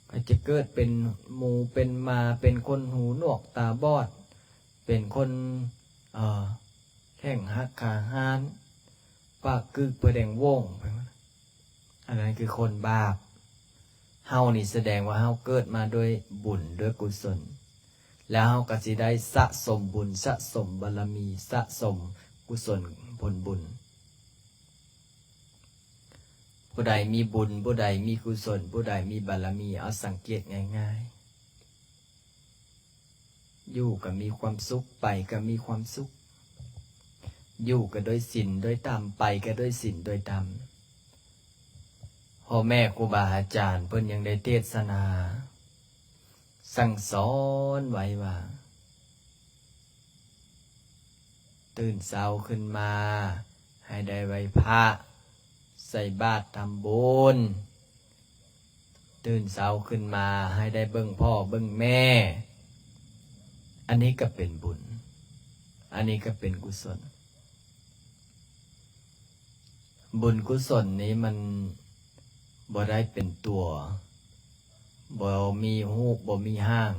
ກໍຈະເກີດເປັນໝູເປັນໝາ, ເປັນຄົນຫູໜວກຕາບອດ, ເປັນຄົນ ເອີ ແຂ້ງຫັກຂາຫ້ານ, ປາກກືກ ປາແດງໂຫວ່ງ ໄປໝົດ. ອັນນັ້ນຄືຄົນບາບ. ເຮົານີ້ສະແດງວ່າເຮົາເກີດມາດ້ວຍບຸນ, ດ້ວຍກຸສົນ, ແລ້ວເຮົາກໍຊິໄດ້ສະສົມບຸນ, ສະສົມບາລະມີ, ສະສົມກຸສົນຜົນບຸນ. ຜູ້ໃດມີບຸນ, ຜູ້ໃດມີກຸສົນ, ຜູ້ໃດມີບາລະມີ, ເອົາສັງເກດງ່າຍໆ. ຢູ່ກໍມີຄວາມສຸກ, ໄປກໍມີຄວາມສຸກ, ຢູ່ກໍດ້ວຍສິນດ້ວຍທຳ, ໄປກໍດ້ວຍສິນດ້ວຍທຳ. ພໍ່ແມ່ຄູບາອາຈານເພິ່ນຍັງໄດ້ເທດສະໜາສັ່ງສອນໄວ້ວ່າ ຕື່ນເຊົ້າຂຶ້ນມາໃຫ້ໄດ້ໄຫວ້ພະ, ໃສ່ບາດ, ທຳບຸນ. ຕື່ນເຊົ້າຂຶ້ນມາໃຫ້ໄດ້ເບິ່ງພໍ່ເບິ່ງແມ່. ອັນນີ້ກໍເປັນບຸນ, ອັນນີ້ກໍເປັນກຸສົນ. ບຸນກຸສົນນີ້ມັນບໍ່ໄດ້ເປັນຕົວ, ບໍ່ມີຮູບ, ບໍ່ມີຮ່າງ,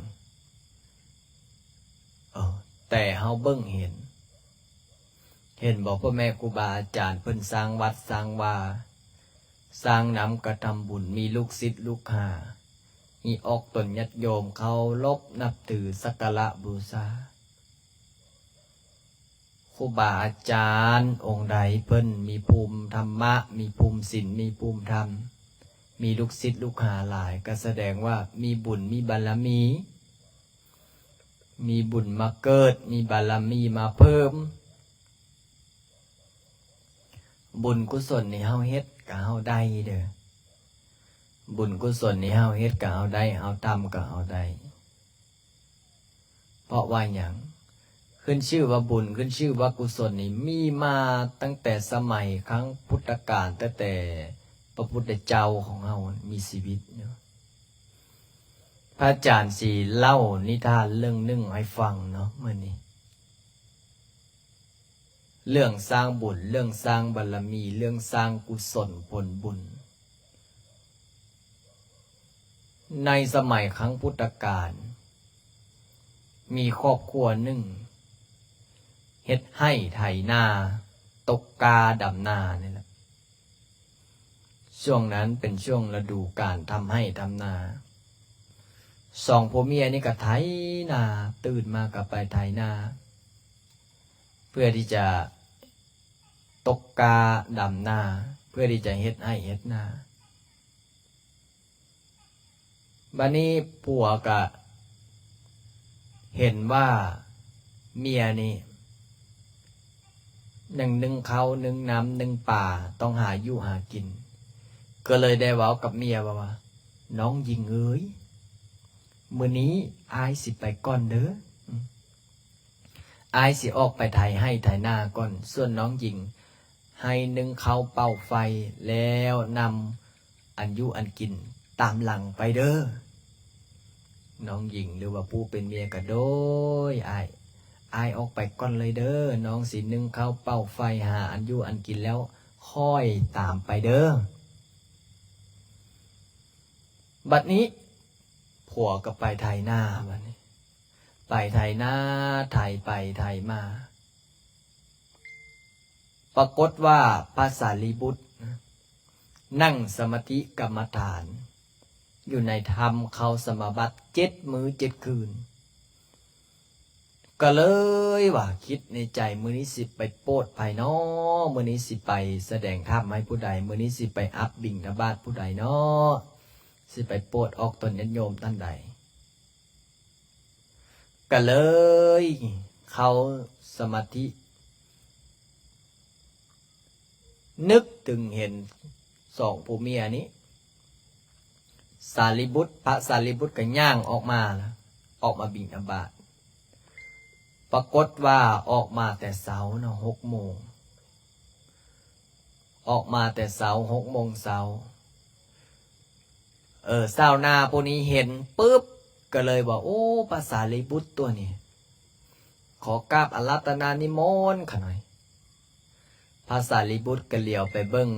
ເອີ ແຕ່ເຮົາເບິ່ງເຫັນ. ເຫັນບໍ່ ພໍ່ແມ່ຄູບາອາຈານເພິ່ນສ້າງວັດສ້າງວາ, ສ້າງນ້ຳກະທຳບຸນ, ມີລູກສິດລູກຫາ, ມີອອກຕົນຍາດໂຍມເຄົາລົບນັບຖື, ສັກກາລະບູຊາ. ຄູບາອາຈານອົງໃດເພິ່ນມີພູມທຳມະ, ມີພູມສິນ, ມີພູມທຳ, ມີລູກສິດລູກຫາຫຼາຍ, ກໍສະແດງວ່າມີບຸນ, ມີບາລະມີ. ມີບຸນມາເກີດ, ມີບາລະມີມາເພີ່ມ. ບຸນກຸສົນນີ້ເຮົາເຮັດກະເຮົາໄດ້ເດີ້. ບຸນກຸສົນນີ້ເຮົາເຮັດກະເຮົາໄດ້, ເຮົາທຳກະເຮົາໄດ້. ເພາະວ່າຫຍັງ? ຂຶ້ນຊື່ວ່າບຸນ, ຂຶ້ນຊື່ວ່າກຸສົນນີ້ມີມາຕັ້ງແຕ່ສະໄໝຄັ້ງພຸດທະການ, ຕັ້ງແຕ່ພະພຸດທະເຈົ້າຂອງເຮົາມີຊີວິດຢູ່. ພະອາຈານຊິເລົ່ານິທານເລື່ອງໜຶ່ງໃຫ້ຟັງເນາະມື້ນີ້. ເລື່ອງສ້າງບຸນ, ເລື່ອງສ້າງບາລະມີ, ເລື່ອງສ້າງກຸສົນຜົນບຸນ. ໃນສະໄໝຄັ້ງພຸດທະການ, ມີຄອບຄົວໜຶ່ງເຮັດໄຮ່ໄຖນາ, ຕົກກ້າດຳນານີ້ແຫຼະ. ຊ່ວງນັ້ນເປັນຊ່ວງລະດູການທຳໄຮ່ທຳນາ. ສອງຜົວເມຍນີ້ກໍໄຖນາ, ຕື່ນມາກໍໄປໄຖນາ ເພື່ອທີ່ຈະຕົກກ້າດຳນາ, ເພື່ອທີ່ຈະເຮັດໄຮ່ເຮັດນາ. ບາດນີ້ຜົວກະເຫັນວ່າເມຍນີ້ຍັງໜຶ້ງເຂົ້າ ໜຶ້ງນ້ຳ ໜຶ້ງປາ ຕ້ອງຫາຢູ່ຫາກິນ, ກໍເລີຍໄດ້ເວົ້າກັບເມຍວ່າ ວ່າ ນ້ອງຍິງເອີຍ, ມື້ນີ້ອ້າຍຊິໄປກ່ອນເດີ. ອືມ ອ້າຍຊິອອກໄປໄຖໄຮ່ໄຖນາກ່ອນ, ສ່ວນນ້ອງຍິງໃຫ້ໜຶ້ງເຂົ້າເປົ່າໄຟ ແລ້ວນຳອັນຢູ່ອັນກິນຕາມຫຼັງໄປເດີ. ນ້ອງຍິງ ຫຼືວ່າຜູ້ເປັນເມຍກໍ ໂດຍ ອ້າຍ, ອ້າຍອອກໄປກ່ອນເລີຍເດີ, ນ້ອງຊິໜຶ້ງເຂົ້າເປົ່າໄຟ ຫາອັນຢູ່ອັນກິນແລ້ວຄ່ອຍຕາມໄປເດີ. ບັດນີ້ຜົວກໍໄປໄຖນາ, ບັດນີ້ໄປໄຖນາ, ໄຖໄປໄຖມາ, ປາກົດວ່າພະສາລີບຸດນັ່ງສະມາທິກຳມະຖານຢູ່ໃນຖ້ຳເຂົ້າສະມາບັດເຈັດມື້ເຈັດຄືນ. ກໍເລີຍວ່າຄິດໃນໃຈ, ມື້ນີ້ຊິໄປໂປດໃຜນໍ? ມື້ນີ້ຊິໄປສະແດງທຳໃຫ້ຜູ້ໃດ? ມື້ນີ້ຊິໄປອັບບິນທະບາດຜູ້ໃດນໍ? ຊິໄປໂປດອອກຕົນຍາດໂຍມທ່ານໃດ? ກໍເລີຍເຂົ້າສະມາທິ ນຶກເຖິງເຫັນສອງຜົວເມຍນີ້. ສາລີບຸດ, ພະສາລີບຸດກໍຍ່າງອອກມາລະ, ອອກມາບິນທະບາດ. ປາກົດວ່າອອກມາແຕ່ເຊົ້າເນາະ, ຫົກໂມງ, ອອກມາແຕ່ເຊົ້າ ຫົກໂມງເຊົ້າ. ເອີ ຊາວນາຜູ້ນີ້ເຫັນປຶບ ກໍເລີຍວ່າ ໂອ້ ພະສາລີບຸດຕົວນີ້ ຂໍກາບອາລາທະນານິມົນຂະໜ່ອຍ. ພະສາລີບຸດກໍຫຼຽວໄປເບິ່ງ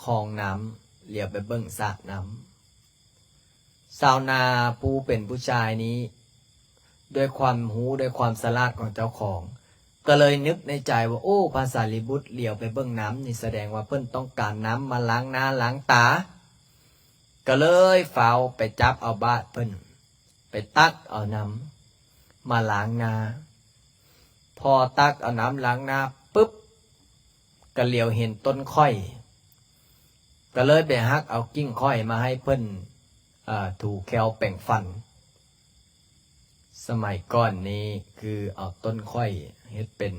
ຄອງນ້ຳ, ຫຼຽວໄປເບິ່ງສະນ້ຳ. ຊາວນາຜູ້ເປັນຜູ້ຊາຍນີ້ ດ້ວຍຄວາມຮູ້ ດ້ວຍຄວາມສະຫຼາດຂອງເຈົ້າຂອງ ກໍເລີຍນຶກໃນໃຈວ່າ ໂອ້ ພະສາລີບຸດຫຼຽວໄປເບິ່ງນ້ຳນີ້ ສະແດງວ່າເພິ່ນຕ້ອງການນ້ຳມາລ້າງໜ້າລ້າງຕາ. ກໍເລີຍຟ້າວໄປຈັບເອົາບາດເພິ່ນ, ໄປຕັກເອົານ້ຳມາລ້າງໜ້າ. ພໍຕັກເອົານ້ຳລ້າງໜ້າປຶບ ກໍຫຼຽວເຫັນຕົ້ນຂ້ອຍ, ກໍເລີຍໄປຫັກເອົາກິ່ງຂ້ອຍມາໃຫ້ເພິ່ນ ເອີ ຖູແຂ້ວແປງຟັນ. ສະໄໝກ່ອນນີ້ຄືເອົາຕົ້ນຂ້ອຍເຮັດເປັນ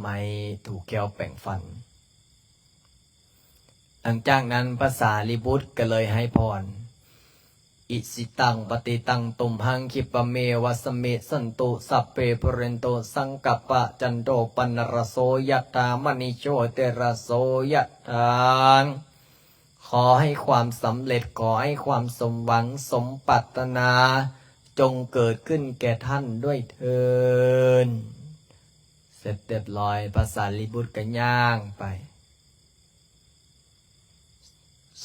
ໄມ້ຖູແຂ້ວແປງຟັນ. ຫຼັງຈາກນັ້ນພະສາລີບຸດກໍເລີຍໃຫ້ພອນ, ອິຊິຕັງປະຕິຕັງຕຸມຫັງ ຂິບປະເມວະສະມິດສັນຕຸ ສັບເພ ປຸເຣນຕຸ ສັງກັບປະ ຈັນໂທ ປະນະລະໂສ ຍະຖາ ມະນີໂຊ ຕິລະໂສ ຍະຖາ. ຂໍໃຫ້ຄວາມສຳເລັດ, ຂໍໃຫ້ຄວາມສົມຫວັງ ສົມປາດຖະໜາ ຈົ່ງເກີດຂຶ້ນແກ່ທ່ານດ້ວຍເທີ້ນ. ເສັດຮຽບຮ້ອຍ ພະສາລີບຸດກໍຍ່າງໄປ.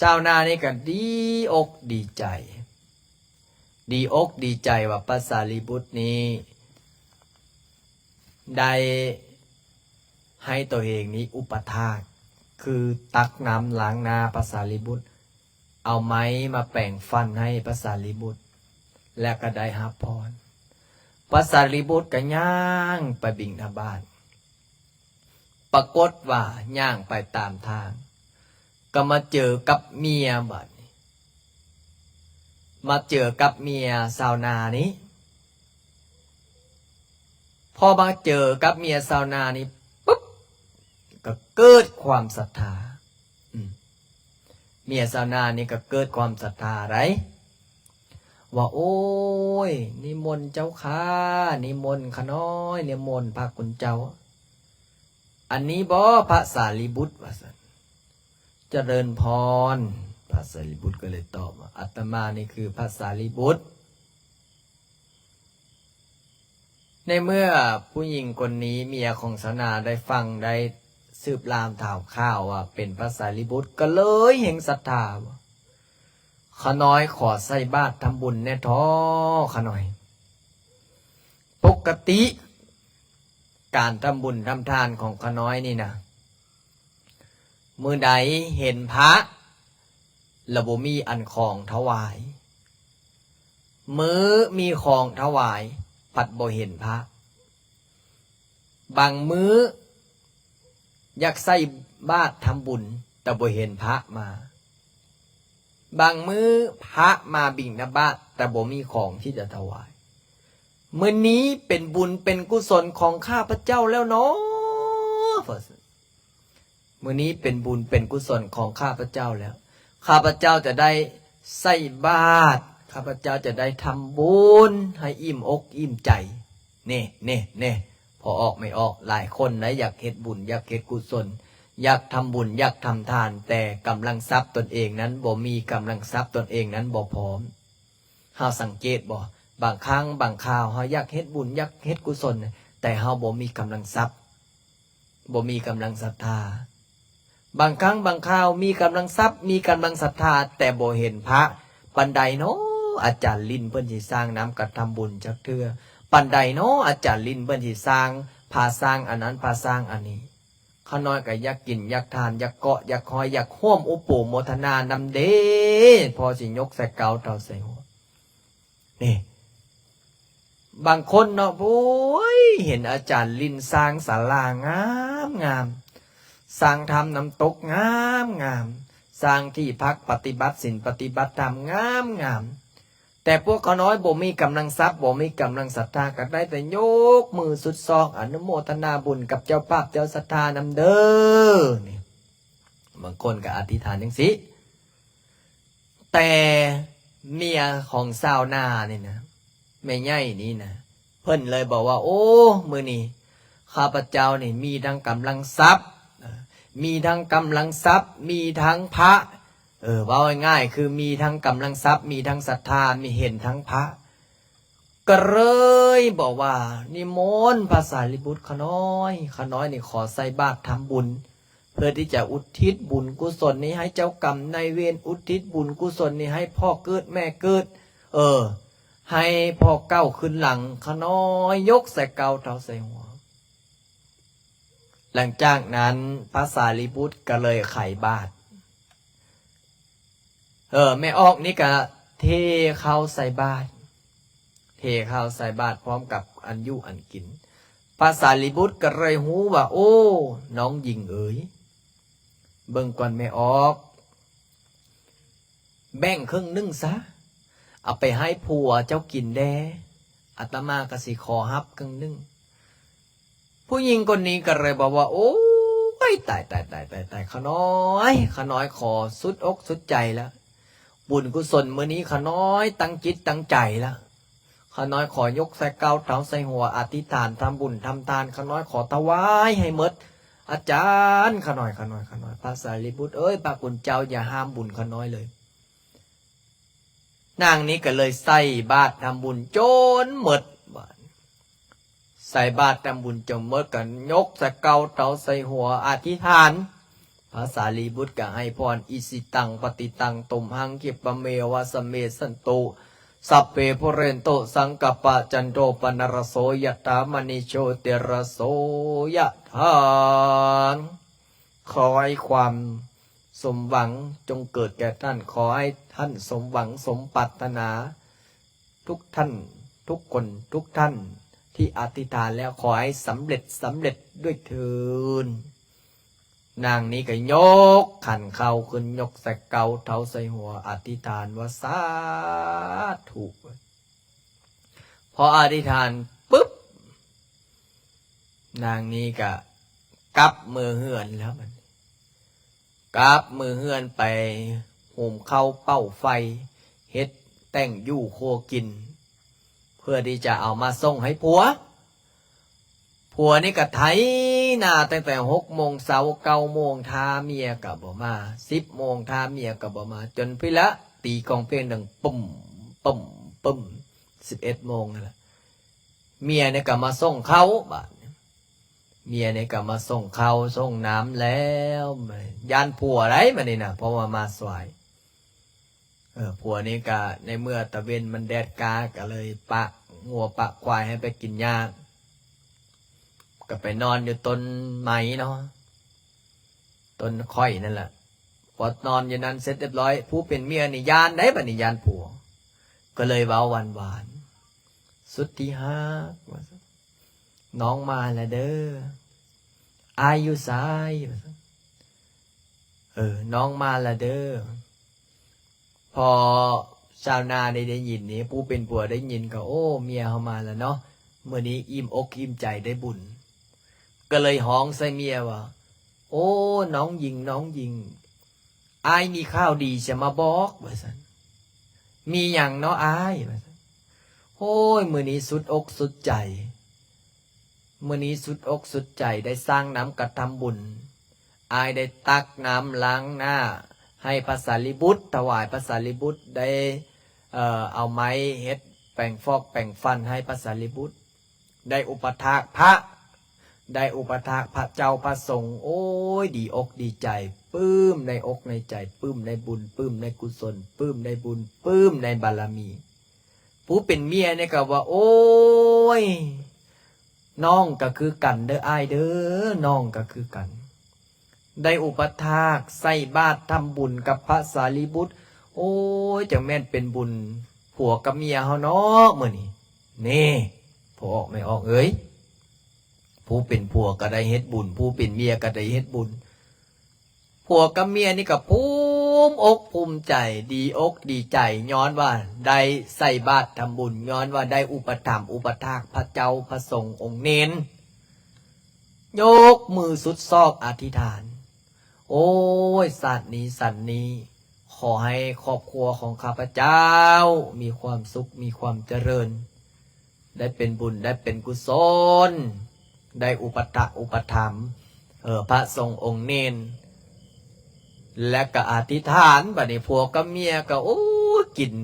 ຊາວນານີ້ກໍດີອົກດີໃຈ, ດີອົກດີໃຈວ່າພະສາລີບຸດນີ້ ໄດ້ໃຫ້ຕົວເອງນີ້ອຸປະຖາກ ຄືຕັກນ້ຳລ້າງໜ້າພະສາລີບຸດ, ເອົາໄມ້ມາແປງຟັນໃຫ້ພະສາລີບຸດ ແລະ ກໍໄດ້ຮັບພອນ. ພະສາລີບຸດກໍຍ່າງໄປບິນທະບາດ. ປາກົດວ່າຍ່າງໄປຕາມທາງ ກໍມາເຈີກັບເມຍບາດນີ້, ມາເຈີກັບເມຍຊາວນານີ້. ພໍມາເຈີກັບເມຍຊາວນານີ້ປຶບ ກໍເກີດຄວາມສັດທາ. ອືມ ເມຍຊາວນານີ້ກໍເກີດຄວາມສັດທາໄດ໋ ວ່າ ໂອ້ຍ ນິມົນເຈົ້າຂ້າ, ນິມົນຂ້ານ້ອຍ, ນິມົນພະຄຸນເຈົ້າ. ອັນນີ້ບໍພະສາລີບຸດ? ວ່າຊັ້ນ. ຈະເລີນພອນ, ພະສາລີບຸດກໍເລີຍຕອບວ່າ ອັດຕະມານີ້ຄືພະສາລີບຸດ. ໃນເມື່ອຜູ້ຍິງຄົນນີ້ ເມຍຂອງຊາວນາໄດ້ຟັງ, ໄດ້ສືບລາມຖາມຂ່າວວ່າເປັນພະສາລີບຸດ ກໍເລີຍແຮ່ງສັດທາວ່າ ຂ້ານ້ອຍຂໍໃສ່ບາດທຳບຸນແດ່ທໍ້ ຂ້ານ້ອຍ. ປົກ ກະຕິການທຳບຸນທຳທານຂອງຂ້ານ້ອຍນີ້ນະ, ມື້ໃດເຫັນພະແລ້ວບໍ່ມີອັນຂອງຖວາຍ, ມື້ມີຂອງຖວາຍພັດບໍ່ເຫັນພະ. ບາງມື້ຢາກໃສ່ບາດທຳບຸນ ແຕ່ບໍ່ເຫັນພະມາ. ບາງມື້ພະມາບິນທະບາດ ແຕ່ບໍ່ມີຂອງທີ່ຈະຖວາຍ. ມື້ນີ້ເປັນບຸນເປັນກຸສົນຂອງຂ້າພະເຈົ້າແລ້ວເນາະ, ມື້ນີ້ເປັນບຸນເປັນກຸສົນຂອງຂ້າພະເຈົ້າແລ້ວ, ຂ້າພະເຈົ້າຈະໄດ້ໃສ່ບາດ, ຂ້າພະເຈົ້າຈະໄດ້ທຳບຸນໃຫ້ອີ່ມອົກອີ່ມໃຈ. ເນ່ ເນ່ ເນ່ ພໍ່ອອກແມ່ອອກ ຫຼາຍຄົນນະ ຢາກເຮັດບຸນ ຢາກເຮັດກຸສົນ ຢາກທຳບຸນ ຢາກທຳທານ, ແຕ່ກຳລັງຊັບຕົນເອງນັ້ນບໍ່ມີ, ກຳລັງຊັບຕົນເອງນັ້ນບໍ່ພ້ອມ. ເຮົາສັງເກດບໍ່? ບາງຄັ້ງບາງຄາວເຮົາຢາກເຮັດບຸນ ຢາກເຮັດກຸສົນ, ແຕ່ເຮົາບໍ່ມີກຳລັງຊັບ, ບໍ່ມີກຳລັງສັດທາ. ບາງຄັ້ງບາງຄາວມີກຳລັງຊັບ ມີກຳລັງສັດທາ ແຕ່ບໍ່ເຫັນພະ. ປານໃດເນາະ ອາຈານລິນເພິ່ນຊິສ້າງນ້ຳກະທຳບຸນຈັກເທື່ອ? ປານໃດເນາະ ອາຈານລິນເພິ່ນຊິສ້າງ ພາສ້າງອັນນັ້ນ ພາສ້າງອັນນີ້? ຂ້ານ້ອຍກໍຢາກກິນ ຢາກທານ ຢາກເກາະ ຢາກຫ້ອຍ ຢາກຮ່ວມອຸໂປໂມທະນານຳເດ້ ພໍຊິຍົກໃສ່ເກົ້າເທົ້າໃສ່ຫົວ. ນີ້ ບາງຄົນເນາະ ໂອ້ຍ ເຫັນອາຈານລິນສ້າງສາລາງາມໆ, ສ້າງຖ້ຳນ້ຳຕົກງາມໆ, ສ້າງທີ່ພັກປະຕິບັດສິນປະຕິບັດທຳງາມໆ, ແຕ່ພວກຂ້ານ້ອຍບໍ່ມີກຳລັງຊັບ ບໍ່ມີກຳລັງສັດທາ ກໍໄດ້ແຕ່ຍົກມືສຸດຊອກອະນຸໂມທະນາບຸນກັບເຈົ້າພາບເຈົ້າສັດທານຳເດີ ນີ້. ບາງຄົນກໍອະທິຖານຈັ່ງຊີ້. ແຕ່ເມຍຂອງຊາວນານີ້ນະ ແມ່ໃຫຍ່ນີ້ນະ ເພິ່ນເລີຍບອກວ່າ ໂອ້ ມື້ນີ້ຂ້າພະເຈົ້ານີ້ມີທັງກຳລັງຊັບ ມີທັງກຳລັງຊັບ ມີທັງພະ, ເອີ ເວົ້າງ່າຍໆ ຄືມີທັງກຳລັງຊັບ ມີທັງສັດທາ ມີເຫັນທັງພະ. ກໍເລີຍບອກວ່າ ນິມົນພະສາລີບຸດຂ້ານ້ອຍ, ຂ້ານ້ອຍນີ້ຂໍໃສ່ບາດທຳບຸນ ເພື່ອທີ່ຈະອຸທິດບຸນກຸສົນນີ້ໃຫ້ເຈົ້າກຳນາຍເວນ, ອຸທິດບຸນກຸສົນນີ້ໃຫ້ພໍ່ເກີດແມ່ເກີດ, ເອີ ໃຫ້ພໍ່ເກົ່າຄືນຫຼັງ. ຂ້ານ້ອຍຍົກໃສ່ເກົ້າເທົ້າໃສ່ຫົວ. ຫຼັງຈາກນັ້ນພະສາລີບຸດກໍເລີຍໄຂບາດ. ເອີ ແມ່ອອກນີ້ກະເທເຂົ້າໃສ່ບາດ, ເທເຂົ້າໃສ່ບາດພ້ອມກັບອັນຢູ່ອັນກິນ. ພະສາລີບຸດກໍເລີຍຮູ້ວ່າ ໂອ້ ນ້ອງຍິງເອີຍ, ເບິ່ງກ່ອນແມ່ອອກ, ແບ່ງເຄິ່ງໜຶ່ງຊະ, ເອົາໄປໃຫ້ຜົວເຈົ້າກິນແດ່, ອາດຕະມາກໍຊິຂໍຮັບເຄິ່ງໜຶ່ງ. ຜູ້ຍິງຄົນນີ້ກໍເລີຍບອກວ່າ ໂອ້ຍ ຕາຍ ຕາຍ ຕາຍ ຕາຍ ຕາຍ ຂ້ານ້ອຍ ຂ້ານ້ອຍຂໍສຸດອົກສຸດໃຈລະ, ບຸນກຸສົນມື້ນີ້ຂ້ານ້ອຍຕັ້ງຈິດຕັ້ງໃຈລະ, ຂ້ານ້ອຍຂໍຍົກໃສ່ເກົ້າເທົ້າໃສ່ຫົວ ອະທິຖານທຳບຸນທຳທານ, ຂ້ານ້ອຍຂໍຖວາຍໃຫ້ໝົດ. ອາຈານ ຂ້ານ້ອຍ ຂ້ານ້ອຍ ຂ້ານ້ອຍ ພະສາລີບຸດເອີຍ ພະຄຸນເຈົ້າຢ່າຫ້າມບຸນຂ້ານ້ອຍເລີຍ. ນາງນີ້ກໍເລີຍໃສ່ບາດທຳບຸນຈົນໝົດ, ໃສ່ບາດທຳບຸນຈົນໝົດ ກໍຍົກໃສ່ເກົ້າເທົ້າໃສ່ຫົວອະທິຖານ. ພະສາລີບຸດກໍໃຫ້ພອນ ອິຊິຕັງ ປະຕິຕັງ ຕຸມຫັງ ຂິບປະເມວະ ສະເມສັນຕຸ ສັບເພ ປຸເຣນຕຸ ສັງກະປະ ຈັນໂທ ປະນະລະໂສ ຍະຖາ ມະນີ ໂຊຕິລະໂສ ຍະຖາ. ຂໍໃຫ້ຄວາມ ສົມຫວັງຈົ່ງເກີດແກ່ທ່ານ, ຂໍໃຫ້ທ່ານສົມຫວັງສົມປາດຖະໜາ ທຸກທ່ານ ທຸກຄົນ ທຸກທ່ານທີ່ອະທິຖານແລ້ວ ຂໍໃຫ້ສຳເລັດ ສຳເລັດດ້ວຍເທີ້ນ. ນາງນີ້ກໍຍົກຂັນເຂົ້າຂຶ້ນ ຍົກໃສ່ເກົ້າເທົ້າໃສ່ຫົວ ອະທິຖານວ່າ ສາທຸ. ພໍອະທິຖານປຶບ ນາງນີ້ກະກັບເມືອເຮືອນແລ້ວ, ກັບເມືອເຮືອນໄປຫຸມເຂົ້າເປົ່າໄຟ, ເຮັດແຕ່ງຢູ່ຄົວກິນ ເພື່ອທີ່ຈະເອົາມາສົ່ງໃຫ້ຜົວ. ຜົວນີ້ກະໄຖນາຕັ້ງແຕ່ຫົກໂມງເຊົ້າ ເກົ້າໂມງ ຖ້າເມຍກະບໍ່ມາ, ສິບໂມງ ຖ້າເມຍກະບໍ່ມາ, ຈົນພີ້ລະ ຕີກອງເພງດັງປຶ້ມ ປຶ້ມ ປຶ້ມ ສິບເອັດໂມງຫັ້ນລະ. ເມຍນີ້ກໍມາສົ່ງເຂົ້າບາດນີ້, ເມຍນີ້ກໍມາສົ່ງເຂົ້າສົ່ງນ້ຳແລ້ວ, ຢ້ານຜົວໄດ໋ບາດນີ້ນະ ເພາະວ່າມາສວາຍ. ເອີ ຜົວນີ້ກໍໃນເມື່ອຕາເວັນມັນແດດກາ ກໍເລີຍປະ ງົວປະຄວາຍໃຫ້ໄປກິນຫຍ້າ ກໍໄປນອນຢູ່ຕົ້ນໄມ້ເນາະ ຕົ້ນຂ້ອຍນັ້ນລະ. ພໍນອນຢູ່ນັ້ນເສັດຮຽບຮ້ອຍ ຜູ້ເປັນເມຍນີ້ຢ້ານໄດ໋ ບັດນີ້ຢ້ານຜົວ ກໍເລີຍເວົ້າຫວານໆ ສຸດທີ່ຮັກ ວ່າຊັ້ນ ນ້ອງມາແລ້ວເດີ ອ້າຍຢູ່ໃສ ວ່າຊັ້ນ ເອີ ນ້ອງມາແລ້ວເດີ. ພໍຊາວນາໄດ້ ໄດ້ຍິນນີ້ ຜູ້ເປັນຜົວໄດ້ຍິນກໍ ໂອ້ ເມຍເຮົາມາແລ້ວເນາະ ມື້ນີ້ອີ່ມອົກອີ່ມໃຈໄດ້ບຸນ ກໍເລີຍຮ້ອງໃສ່ເມຍວ່າ ໂອ້ ນ້ອງຍິງ ນ້ອງຍິງ ອ້າຍມີຂ່າວດີຈະມາບອກ ວ່າຊັ້ນ. ມີຫຍັງເນາະອ້າຍ ວ່າຊັ້ນ. ໂອ້ຍ ມື້ນີ້ສຸດອົກສຸດໃຈ ມື້ນີ້ສຸດອົກສຸດໃຈ ໄດ້ສ້າງນ້ຳກະທຳບຸນ ອ້າຍໄດ້ຕັກນ້ຳລ້າງໜ້າໃຫ້ພະສາລີບຸດ ຖວາຍພະສາລີບຸດ ໄດ້ ເອີ ເອົາໄມ້ເຮັດແປງຟອກແປງຟັນໃຫ້ພະສາລີບຸດ ໄດ້ອຸປະຖາກພະ ໄດ້ອຸປະຖາກພະເຈົ້າພະສົງ ໂອ້ຍ ດີອົກດີໃຈ ປຶ້ມໃນອົກໃນໃຈ ປຶ້ມໃນບຸນ ປຶ້ມໃນກຸສົນ ປຶ້ມໃນບຸນ ປຶ້ມໃນບາລະມີ. ຜູ້ເປັນເມຍນີ້ກໍວ່າ ໂອ້ຍ ນ້ອງກໍຄືກັນເດີອ້າຍເດີ ນ້ອງກໍຄືກັນ ໄດ້ອຸປະຖາກໃສ່ບາດທຳບຸນກັບພະສາລີບຸດ ໂອ້ຍ ຈັ່ງແມ່ນເປັນບຸນຜົວກັບເມຍເຮົາເນາະມື້ນີ້. ນີ້ ພໍ່ອອກແມ່ອອກເອີຍ ຜູ້ເປັນຜົວກໍໄດ້ເຮັດບຸນ ຜູ້ເປັນເມຍກໍໄດ້ເຮັດບຸນ ຜົວກັບເມຍນີ້ກໍພູມອົກພູມໃຈ ດີອົກດີໃຈ ຍ້ອນວ່າໄດ້ໃສ່ບາດທຳບຸນ ຍ້ອນວ່າໄດ້ອຸປະຖຳອຸປະຖາກພະເຈົ້າພະສົງອົງເນນ ຍົກມືສຸດຊອກອະທິຖານ ໂອ້ຍ ຊາດນີ້ສັນນີ້ ຂໍໃຫ້ຄອບຄົວຂອງຂ້າພະເຈົ້າມີຄວາມສຸກ ມີຄວາມຈະເລີນ ໄດ້ເປັນບຸນ ໄດ້ເປັນກຸສົນ ໄດ້ອຸປະຖະອຸປະຖຳ ເອີ ພະສົງອົງເນນ ແລະກໍອະທິຖານ. ບາດນີ້ຜົວກັບເມຍກໍ ໂອ້ ກິນ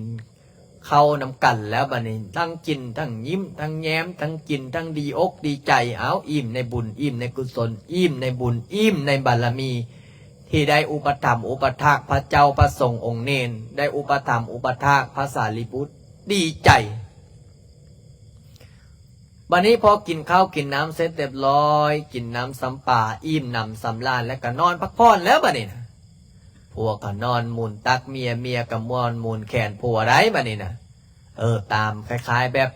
ເຂົ້ານຳກັນແລ້ວ ບາດນີ້ທັງກິນທັງຍິ້ມທັງແຍ້ມ ທັງກິນທັງດີອົກດີໃຈ ເອົາ ອີ່ມໃນບຸນ ອີ່ມໃນກຸສົນ ອີ່ມໃນບຸນ ອີ່ມໃນບາລະມີ ທີ່ໄດ້ອຸປະຖຳອຸປະຖາກພະເຈົ້າພະສົງອົງເນນ ໄດ້ອຸປະຖຳອຸປະຖາກພະສາລີບຸດ ດີໃຈ. ບາດນີ້ພໍກິນເຂົ້າກິນນ້ຳເສັດຮຽບຮ້ອຍ ກິນນ້ຳຊຳປາ ອີ່ມໜຳສຳລານ ແລ້ວກໍນອນພັກຜ່ອນແລ້ວບາດນີ້ນະ ຜົວກໍນອນໝູນຕັກເມຍ ເມຍກໍນອນໝູນແຂນຜົວໄດ໋ບາດນີ້ນະ ເອີ ຕາມຄ້າຍໆແບບ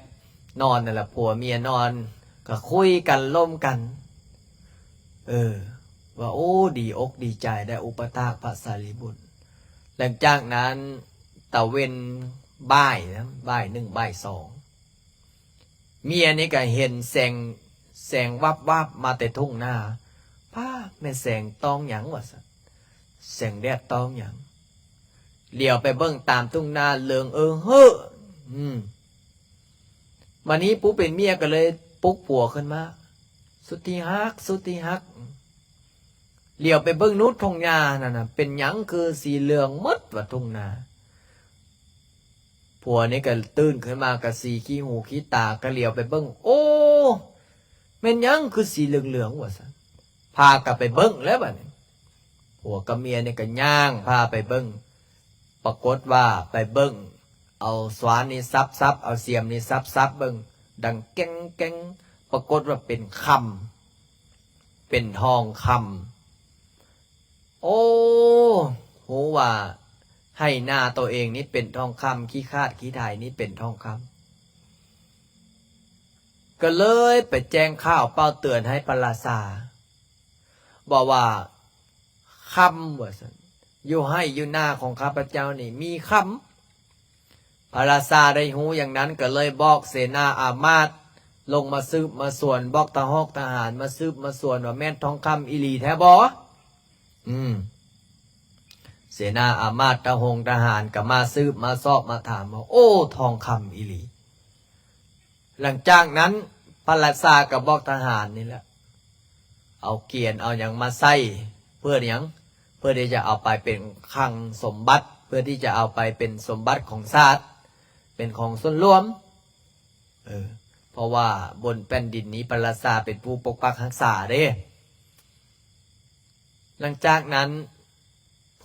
ນອນນັ້ນລະ ຜົວເມຍນອນກໍຄຸຍກັນລົມກັນ ເອີ ວ່າ ໂອ້ ດີອົກດີໃຈໄດ້ອຸປະຖາກພະສາລີບຸດ. ຫຼັງຈາກນັ້ນຕາເວັນບ່າຍນະ ບ່າຍໜຶ່ງບ່າຍສອງ ເມຍນີ້ກໍເຫັນແສງ ແສງວັບໆມາແຕ່ທົ່ງນາ ປ້າ ແມ່ນແສງຕ້ອງຫຍັງ ວ່າຊັ້ນ ແສງແດດຕ້ອງຫຍັງ ຫຼຽວໄປເບິ່ງຕາມທົ່ງນາເຫຼືອງເອີເຮີ້ ອືມ ບາດນີ້ຜູ້ເປັນເມຍກໍເລີຍປຸກຜົວຂຶ້ນມາ ສຸດທີ່ຮັກ ສຸດທີ່ຮັກ ຫຼຽວໄປເບິ່ງນູດທົ່ງນານັ້ນນະ ເປັນຫຍັງຄືສີເຫຼືອງໝົດວ່າທົ່ງນາ. ຜົວນີ້ກໍຕື່ນຂຶ້ນມາກໍສີຂີ້ຫູຂີ້ຕາ ກໍຫຼຽວໄປເບິ່ງ ໂອ້ ແມ່ນຫຍັງຄືສີເຫຼືອງໆ ວ່າຊັ້ນ ພາກັນໄປເບິ່ງແລ້ວບາດນີ້ ຜົວກັບເມຍນີ້ກໍຍ່າງພາໄປເບິ່ງ ປາກົດວ່າໄປເບິ່ງ ເອົາສວ່ານນີ້ສັບໆ ເອົາສຽມນີ້ສັບໆເບິ່ງ ດັງແກ້ງໆ ປາກົດວ່າເປັນຄຳ ເປັນທອງຄຳ. ໂອ້ ຮູ້ວ່າໄຮ່ນາໂຕເອງນີ້ເປັນທອງຄຳ ຂີ້ຄາດຂີ້ໄຖນີ້ເປັນທອງຄຳ ກໍເລີຍໄປແຈ້ງຂ່າວເປົ່າເຕືອນໃຫ້ພະລາຊາ ບອກວ່າ ຄຳ ວ່າຊັ້ນ ຢູ່ໄຮ່ຢູ່ນາຂອງຂ້າພະເຈົ້ານີ້ມີຄຳ. ພະລາຊາໄດ້ຮູ້ຢ່າງນັ້ນ ກໍເລີຍບອກເສນາອາມາດລົງມາສືບມາສວນ ບອກທະຫອກທະຫານມາສືບມາສວນວ່າແມ່ນທອງຄຳອີ່ຫຼີແທ້ບໍ່? ອືມ ເສນາອາມາດ ທະຫົງທະຫານກໍມາສືບມາສອບມາຖາມວ່າ ໂອ້ ທອງຄຳອີ່ຫຼີ. ຫຼັງຈາກນັ້ນພະລາຊາກໍບອກທະຫານນີ້ແຫຼະ ເອົາກຽນເອົາຫຍັງມາໃສ່ ເພື່ອຫຍັງ? ເພື່ອທີ່ຈະເອົາໄປເປັນຄັງສົມບັດ ເພື່ອທີ່ຈະເອົາໄປເປັນສົມບັດຂອງຊາດ ເປັນຂອງສ່ວນລວມ ເອີ ເພາະວ່າບົນແຜ່ນດິນນີ້ພະລາຊາເປັນຜູ້ປົກປັກຮັກສາເດ້. ຫຼັງຈາກນັ້ນ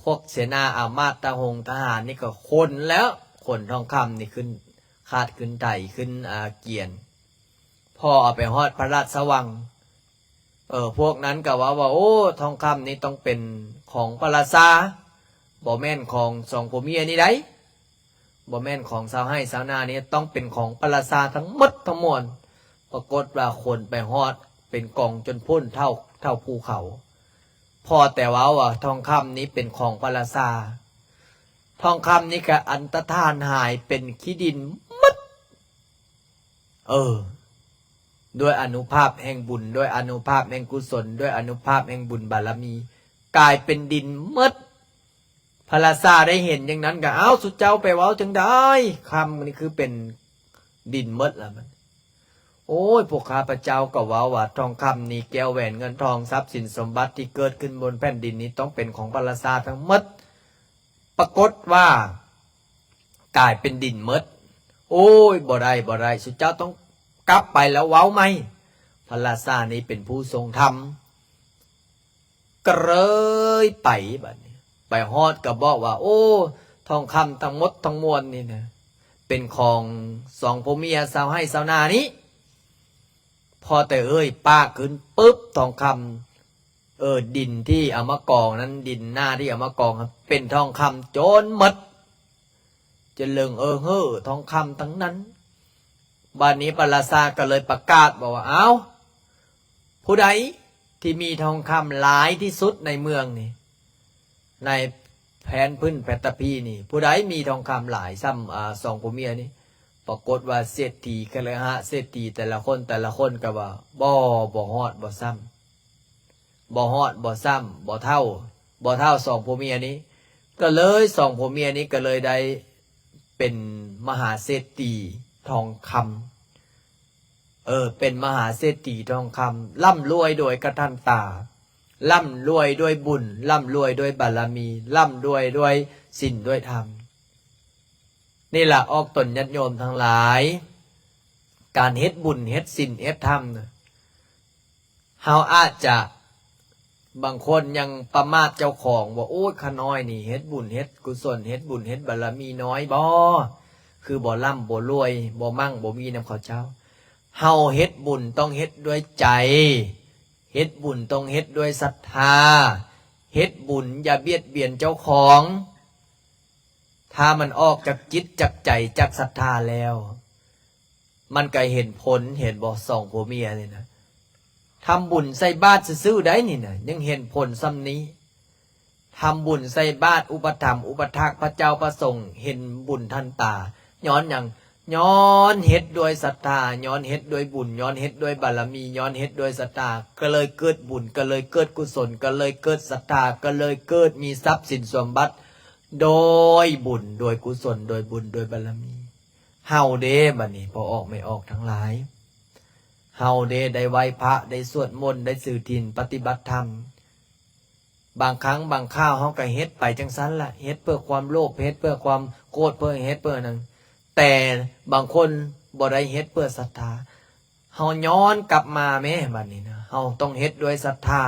ພວກເສນາອາມາດ ທະຫົງທະຫານນີ້ກໍຂົນແລ້ວ ຂົນທອງຄຳນີ້ຂຶ້ນ ຂາດຂຶ້ນໄຖ ຂຶ້ນ ອາ ກຽນ. ພໍເອົາໄປຮອດພະລາຊະວັງ ເອີ ພວກນັ້ນກໍເວົ້າວ່າ ໂອ້ ທອງຄຳນີ້ຕ້ອງເປັນຂອງພະລາຊາ ບໍ່ແມ່ນຂອງສອງຜົວເມຍນີ້ໃດ໋ ບໍ່ແມ່ນຂອງຊາວໄຮ່ຊາວນານີ້ ຕ້ອງເປັນຂອງພະລາຊາທັງໝົດທັງມວນ. ປາກົດວ່າຄົນໄປຮອດເປັນກອງຈົນພຸ້ນເທົ່າ ເທົ່າພູເຂົາ. ພໍແຕ່ເວົ້າວ່າທອງຄຳນີ້ເປັນຂອງພະລາຊາ ທອງຄຳນີ້ກໍອັນຕະທານຫາຍເປັນຂີ້ດິນໝົດ. ເອີ ດ້ວຍອານຸພາບແຫ່ງບຸນ ດ້ວຍອານຸພາບແຫ່ງກຸສົນ ດ້ວຍອານຸພາບແຫ່ງບຸນບາລະມີ ກາຍເປັນດິນໝົດ. ພະລາຊາໄດ້ເຫັນຢ່າງນັ້ນກໍ ອ້າວ ສຸເຈົ້າໄປເວົ້າຈັ່ງໃດ? ຄຳນີ້ຄືເປັນດິນໝົດລະມັນ. ໂອ້ຍ ພວກຂ້າພະເຈົ້າກໍເວົ້າວ່າທອງຄຳນີ້ ແກ້ວແຫວນເງິນທອງ ຊັບສິນສົມບັດທີ່ເກີດຂຶ້ນບົນແຜ່ນດິນນີ້ ຕ້ອງເປັນຂອງພະລາຊາທັງໝົດ. ປາກົດວ່າກາຍເປັນດິນໝົດ. ໂອ້ຍ ບໍ່ໄດ້ ບໍ່ໄດ້ ສຸເຈົ້າຕ້ອງກັບໄປແລ້ວເວົ້າໃໝ່. ພະລາຊານີ້ເປັນຜູ້ຊົງທຳ ກໍເລີຍໄປ ບັດນີ້ໄປຮອດກໍບອກວ່າ ໂອ້ ທອງຄຳທັງໝົດທັງມວນນີ້ນະ ເປັນຂອງສອງຜົວເມຍຊາວໄຮ່ຊາວນານີ້. ພໍແຕ່ເອີ່ຍປາກຂຶ້ນປຶບ ທອງຄຳ ເອີ ດິນທີ່ເອົາມາກອງນັ້ນ ດິນໜ້າທີ່ເອົາມາກອງ ເປັນທອງຄຳໂຈນໝົດ ຈະເລິງເອີເຫີ ທອງຄຳທັງນັ້ນ. ບາດນີ້ພະລາຊາກໍເລີຍປະກາດບອກວ່າ ອ້າວ ຜູ້ໃດທີ່ມີທອງຄຳຫຼາຍທີ່ສຸດໃນເມືອງນີ້ ໃນແຜ່ນພື້ນແປດຕະພີນີ້ ຜູ້ໃດມີທອງຄຳຫຼາຍສ່ຳ ອາ ສອງຜົວເມຍນີ້? ປາກົດວ່າເສດຖີ ຄະເລຫະເສດຖີ ແຕ່ລະຄົນ ແຕ່ລະຄົນກໍວ່າ ບໍ່ ບໍ່ຮອດ ບໍ່ສ່ຳ ບໍ່ຮອດ ບໍ່ສ່ຳ ບໍ່ເທົ່າ ບໍ່ເທົ່າສອງຜົວເມຍນີ້. ກໍເລີຍສອງຜົວເມຍນີ້ກໍເລີຍໄດ້ເປັນມະຫາເສດຖີທອງຄຳ ເອີ ເປັນມະຫາເສດຖີທອງຄຳ ລ່ຳລວຍໂດຍກະທັນຕາ ລ່ຳລວຍດ້ວຍບຸນ ລ່ຳລວຍດ້ວຍບາລະມີ ລ່ຳລວຍດ້ວຍສິນດ້ວຍທຳ. ນີ້ລະ ອອກຕົນຍາດໂຍມທັງຫຼາຍ ການເຮັດບຸນ ເຮັດສິນ ເຮັດທຳນະ ເຮົາອາດຈະ ບາງຄົນຍັງປະໝາດເຈົ້າຂອງວ່າ ໂອ້ຍ ຂ້ານ້ອຍນີ້ເຮັດບຸນເຮັດກຸສົນ ເຮັດບຸນເຮັດບາລະມີນ້ອຍບໍ ຄືບໍ່ລ່ຳບໍ່ລວຍ ບໍ່ໝັ່ງບໍ່ມີນຳເຂົາເຈົ້າ. ເຮົາເຮັດບຸນຕ້ອງເຮັດດ້ວຍໃຈ ເຮັດບຸນຕ້ອງເຮັດດ້ວຍສັດທາ ເຮັດບຸນຢ່າບຽດບຽນເຈົ້າຂອງ. ຖ້າມັນອອກຈາກຈິດຈາກໃຈຈາກສັດທາແລ້ວ ມັນກໍເຫັນຜົນ ເຫັນບໍ່ ສອງຜົວເມຍນີ້ນະ ທຳບຸນໃສ່ບາດຊື່ໆໄດ໋ນີ້ນະ ຍັງເຫັນຜົນສ່ຳນີ້. ທຳບຸນໃສ່ບາດ ອຸປະຖຳອຸປະຖາກພະເຈົ້າພະສົງ ເຫັນບຸນທັນຕາ. ຍ້ອນຫຍັງ? ຍ້ອນເຮັດດ້ວຍສັດທາ ຍ້ອນເຮັດດ້ວຍບຸນ ຍ້ອນເຮັດດ້ວຍບາລະມີ ຍ້ອນເຮັດດ້ວຍສັດທາ ກໍເລີຍເກີດບຸນ ກໍເລີຍເກີດກຸສົນ ກໍເລີຍເກີດສັດທາ ກໍເລີຍເກີດມີຊັບສິນສົມບັດ ໂດຍບຸນ ໂດຍກຸສົນ ໂດຍບຸນ ໂດຍບາລະມີ. ເຮົາເດ້ ບັດນີ້ພໍ່ອອກແມ່ອອກທັງຫຼາຍ ເຮົາເດ້ ໄດ້ໄຫວ້ພະ ໄດ້ສວດມົນ ໄດ້ຖືສິນ ປະຕິບັດທຳ. ບາງຄັ້ງບາງຄາວເຮົາກໍເຮັດໄປຈັ່ງຊັ້ນລະ ເຮັດເພື່ອຄວາມໂລບ ເຮັດເພື່ອຄວາມໂກດ ເພື່ອເຮັດເພື່ອນັ້ນ. ແຕ່ບາງຄົນບໍ່ໄດ້ເຮັດເພື່ອສັດທາ. ເຮົາຍ້ອນກັບມາແມ້ ບັດນີ້ນະ ເຮົາຕ້ອງເຮັດດ້ວຍສັດທາ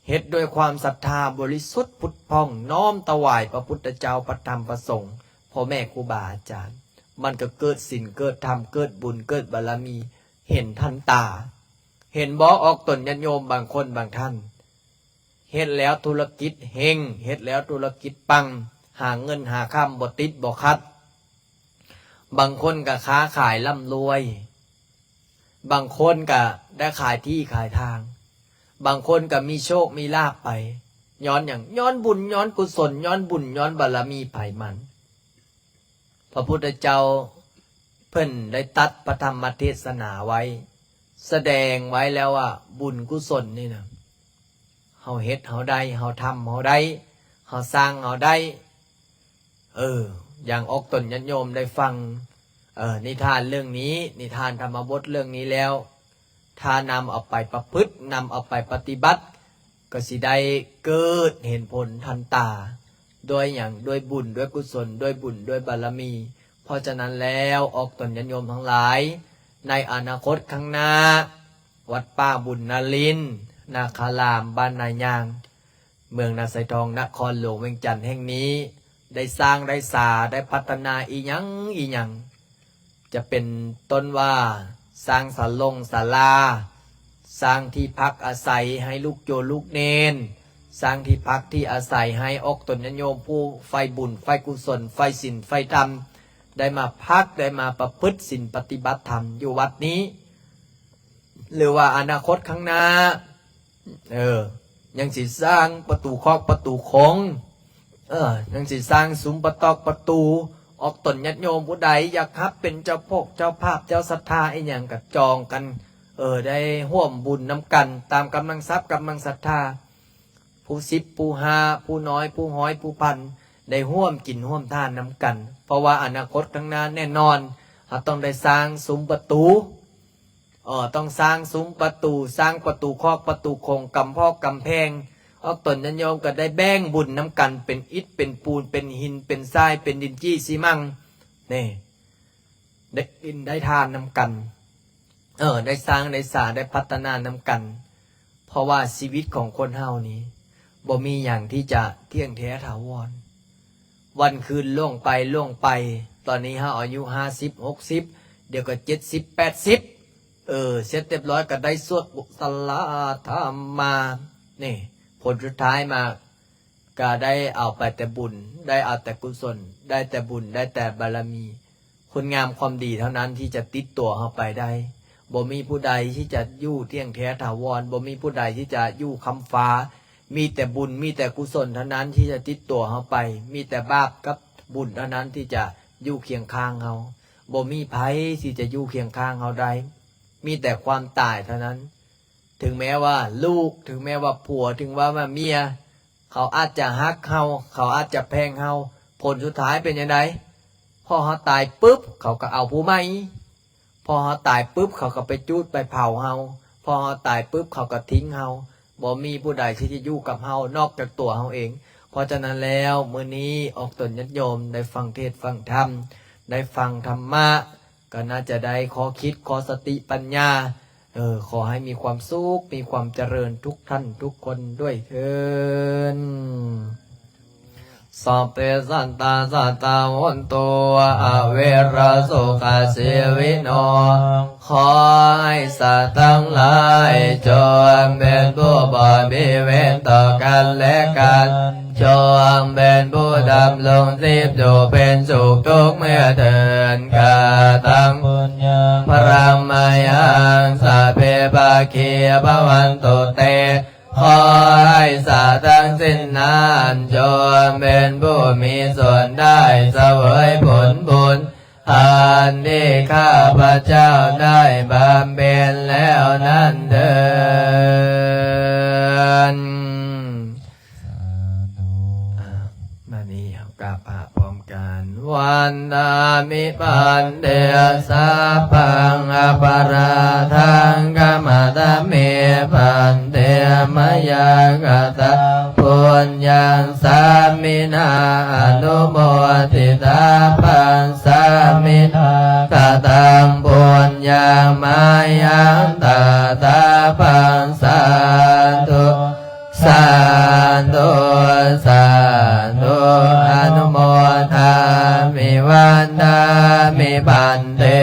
ເຮັດດ້ວຍຄວາມສັດທາບໍລິສຸດຜຸດຜ່ອງ ນ້ອມຖວາຍພະພຸດທະເຈົ້າ ພະທຳ ພະສົງ ພໍ່ແມ່ຄູບາອາຈານ. ມັນກໍເກີດສິນ ເກີດທຳ ເກີດບຸນ ເກີດບາລະມີ ເຫັນທັນຕາ. ເຫັນບໍ່ ອອກຕົນຍາດໂຍມບາງຄົນບາງທ່ານ ເຮັດແລ້ວທຸລະກິດເຮັງ ເຮັດແລ້ວທຸລະກິດປັງ ຫາເງິນຫາຄຳບໍ່ຕິດບໍ່ຂັດ. ບາງຄົນກໍຄ້າຂາຍລ່ຳລວຍ ບາງຄົນກໍໄດ້ຂາຍທີ່ຂາຍທາງ ບາງຄົນກໍມີໂຊກມີລາບໄປ. ຍ້ອນຫຍັງ? ຍ້ອນບຸນ ຍ້ອນກຸສົນ ຍ້ອນບຸນ ຍ້ອນບາລະມີໃຜມັນ. ພະພຸດທະເຈົ້າເພິ່ນໄດ້ຕັດພະທຳມະເທດສະໜາໄວ້ ສະແດງໄວ້ແລ້ວວ່າ ບຸນກຸສົນນີ້ນະ ເຮົາເຮັດເຮົາໄດ້ ເຮົາທຳເຮົາໄດ້ ເຮົາສ້າງເຮົາໄດ້. ເອີ ຢ່າງອອກຕົນຍາດໂຍມໄດ້ຟັງ ເອີ ນິທານເລື່ອງນີ້ ນິທານທຳມະບົດເລື່ອງນີ້ແລ້ວ ຖ້ານຳເອົາໄປປະພຶດ ນຳເອົາໄປປະຕິບັດ ກໍຊິໄດ້ເກີດເຫັນຜົນທັນຕາ. ດ້ວຍຫຍັງ? ດ້ວຍບຸນ ດ້ວຍກຸສົນ ດ້ວຍບຸນ ດ້ວຍບາລະມີ. ເພາະສະນັ້ນແລ້ວ ອອກຕົນຍາດໂຍມທັງຫຼາຍ ໃນອະນາຄົດຂ້າງໜ້າ ວັດປ່າບຸນນາລິນ ນາຄາລາມ ບ້ານນາຍາງ ເມືອງນາຊາຍທອງ ນະຄອນຫຼວງວຽງຈັນແຫ່ງນີ້ ໄດ້ສ້າງໄດ້ສາ ໄດ້ພັດທະນາອີ່ຫຍັງອີ່ຫຍັງ ຈະເປັນຕົ້ນວ່າ ສ້າງສາລົງສາລາ, ສ້າງທີ່ພັກອາໄສໃຫ້ລູກໂຍລູກເນນ, ສ້າງທີ່ພັກທີ່ອາໄສໃຫ້ອອກຕົນຍາດໂຍມຜູ້ໃຝ່ບຸນ, ໃຝ່ກຸສົນ, ໃຝ່ສິນ, ໃຝ່ທຳ ໄດ້ມາພັກ, ໄດ້ມາປະພຶດສິນປະຕິບັດທຳຢູ່ວັດນີ້ ຫຼືວ່າອະນາຄົດຂ້າງໜ້າ ເອີ ຍັງຊິສ້າງປະຕູຄອກປະຕູຄົງ, ເອີ ຍັງຊິສ້າງສຸມປະຕອກປະຕູ. ອອກຕົນຍາດໂຍມຜູ້ໃດຢາກຮັບເປັນເຈົ້າພາບເຈົ້າພາບ ເຈົ້າສັດທາອີ່ຫຍັງກໍຈອງກັນ, ເອີ ໄດ້ຮ່ວມບຸນນຳກັນຕາມກຳລັງຊັບກຳລັງສັດທາ. ຜູ້ສິບ ຜູ້ຫ້າ ຜູ້ນ້ອຍ ຜູ້ຮ້ອຍ ຜູ້ພັນ ໄດ້ຮ່ວມກິນຮ່ວມທານນຳກັນ. ເພາະວ່າອະນາຄົດຂ້າງໜ້າແນ່ນອນ ເຮົາຕ້ອງໄດ້ສ້າງສຸມປະຕູ, ເອີ ຕ້ອງສ້າງສຸມປະຕູ, ສ້າງປະຕູຄອກປະຕູຄົງ, ກຳພອກກຳແພງ. ອອກຕົນຍາດໂຍມກໍໄດ້ແບ່ງບຸນນຳກັນ ເປັນອິດເປັນປູນ ເປັນຫີນເປັນຊາຍ ເປັນດິນຈີ່ຊີມັງ ນີ້ ໄດ້ກິນໄດ້ທານນຳກັນ, ເອີ ໄດ້ສ້າງໄດ້ສາ ໄດ້ພັດທະນານຳກັນ. ເພາະວ່າຊີວິດຂອງຄົນເຮົານີ້ ບໍ່ມີຫຍັງທີ່ຈະທ່ຽງແທ້ຖາວອນ. ວັນຄືນລ່ວງໄປລ່ວງໄປ, ຕອນນີ້ເຮົາອາຍຸຫ້າສິບ ຫົກສິບ, ດຽວກໍເຈັດສິບ ແປດສິບ, ເອີ ເສັດຮຽບຮ້ອຍກໍໄດ້ສວດ ສະລາທຳມາ ນີ້ ຜົນສຸດທ້າຍມາ ກະໄດ້ເອົາໄປແຕ່ບຸນ, ໄດ້ເອົາແຕ່ກຸສົນ, ໄດ້ແຕ່ບຸນ, ໄດ້ແຕ່ບາລະມີ, ຄຸນງາມຄວາມດີເທົ່ານັ້ນທີ່ຈະຕິດຕົວເຮົາໄປໄດ້. ບໍ່ມີຜູ້ໃດທີ່ຈະຢູ່ທ່ຽງແທ້ຖາວອນ, ບໍ່ມີຜູ້ໃດທີ່ຈະຢູ່ຄ້ຳຟ້າ. ມີແຕ່ບຸນ, ມີແຕ່ກຸສົນເທົ່ານັ້ນທີ່ຈະຕິດຕົວເຮົາໄປ, ມີແຕ່ບາບກັບບຸນເທົ່ານັ້ນທີ່ຈະຢູ່ຄຽງຂ້າງເຮົາ. ບໍ່ມີໃຜທີ່ຈະຢູ່ຄຽງຂ້າງເຮົາໄດ້, ມີແຕ່ຄວາມຕາຍເທົ່ານັ້ນ. ເຖິງແມ້ວ່າລູກ, ເຖິງແມ້ວ່າຜົວ, ເຖິງແມ່ວ່າເມຍ, ເຂົາອາດຈະຮັກເຮົາ, ເຂົາອາດຈະແພງເຮົາ, ຜົນສຸດທ້າຍເປັນຈັ່ງໃດ? ພໍເຮົາຕາຍປຶບ ເຂົາກໍເອົາຜູ້ໃໝ່, ພໍເຮົາຕາຍປຶບ ເຂົາກໍໄປຈູດໄປເຜົາເຮົາ, ພໍເຮົາຕາຍປຶບ ເຂົາກໍຖິ້ມເຮົາ, ບໍ່ມີຜູ້ໃດທີ່ຈະຢູ່ກັບເຮົານອກຈາກຕົວເຮົາເອງ. ເພາະສະນັ້ນແລ້ວ ມື້ນີ້ອອກຕົນຍາດໂຍມໄດ້ຟັງເທດຟັງທຳ, ໄດ້ຟັງທຳມະ, ກໍໜ້າຈະໄດ້ຂໍ້ຄິດ, ຂໍ້ສະຕິປັນຍາ. ເອີ ຂໍໃຫ້ມີຄວາມສຸກ, ມີຄວາມຈະເລີນທຸກທ່ານທຸກຄົນດ້ວຍເທີ້ນ. Sabbe sattā sadā hontu, averā sukhajīvino. ຂໍໃຫ້ສັດທັງຫຼາຍຈົ່ງເປັນຜູ້ບໍ່ມີເວນຕໍ່ກັນແລະກັນ, ຈົ່ງເປັນຜູ້ດຳລົງຊີບຢູ່ເປັນສຸກທຸກເມື່ອເທີ້ນ. Kataṃ puññaṃ brahmamāyaṃ sabbe bhāgī bhavantu te. ຂໍໃຫ້ສັດທັງສິ້ນນັ້ນຈົ່ງເປັນຜູ້ມີສ່ວນໄດ້ສະເຫວີຍຜົນບຸນ ອັນທີ່ຂ້າພະເຈົ້າໄດ້ບຳເພັນແລ້ວນັ້ນເທີ້ນ. ສາທຸ. ບາດນີ້ເຮົາກາບພະພ້ອມກັນ. Vandāmi bhante sabbaṃ aparādhaṃ khamatha me bhante, mayā kataṃ puññaṃ sāminā anumoditabbaṃ, sāminā kataṃ puññaṃ mayhaṃ dātabbaṃ. Sādhu, sādhu, sādhu, anumodāmi, vandāmi bhante.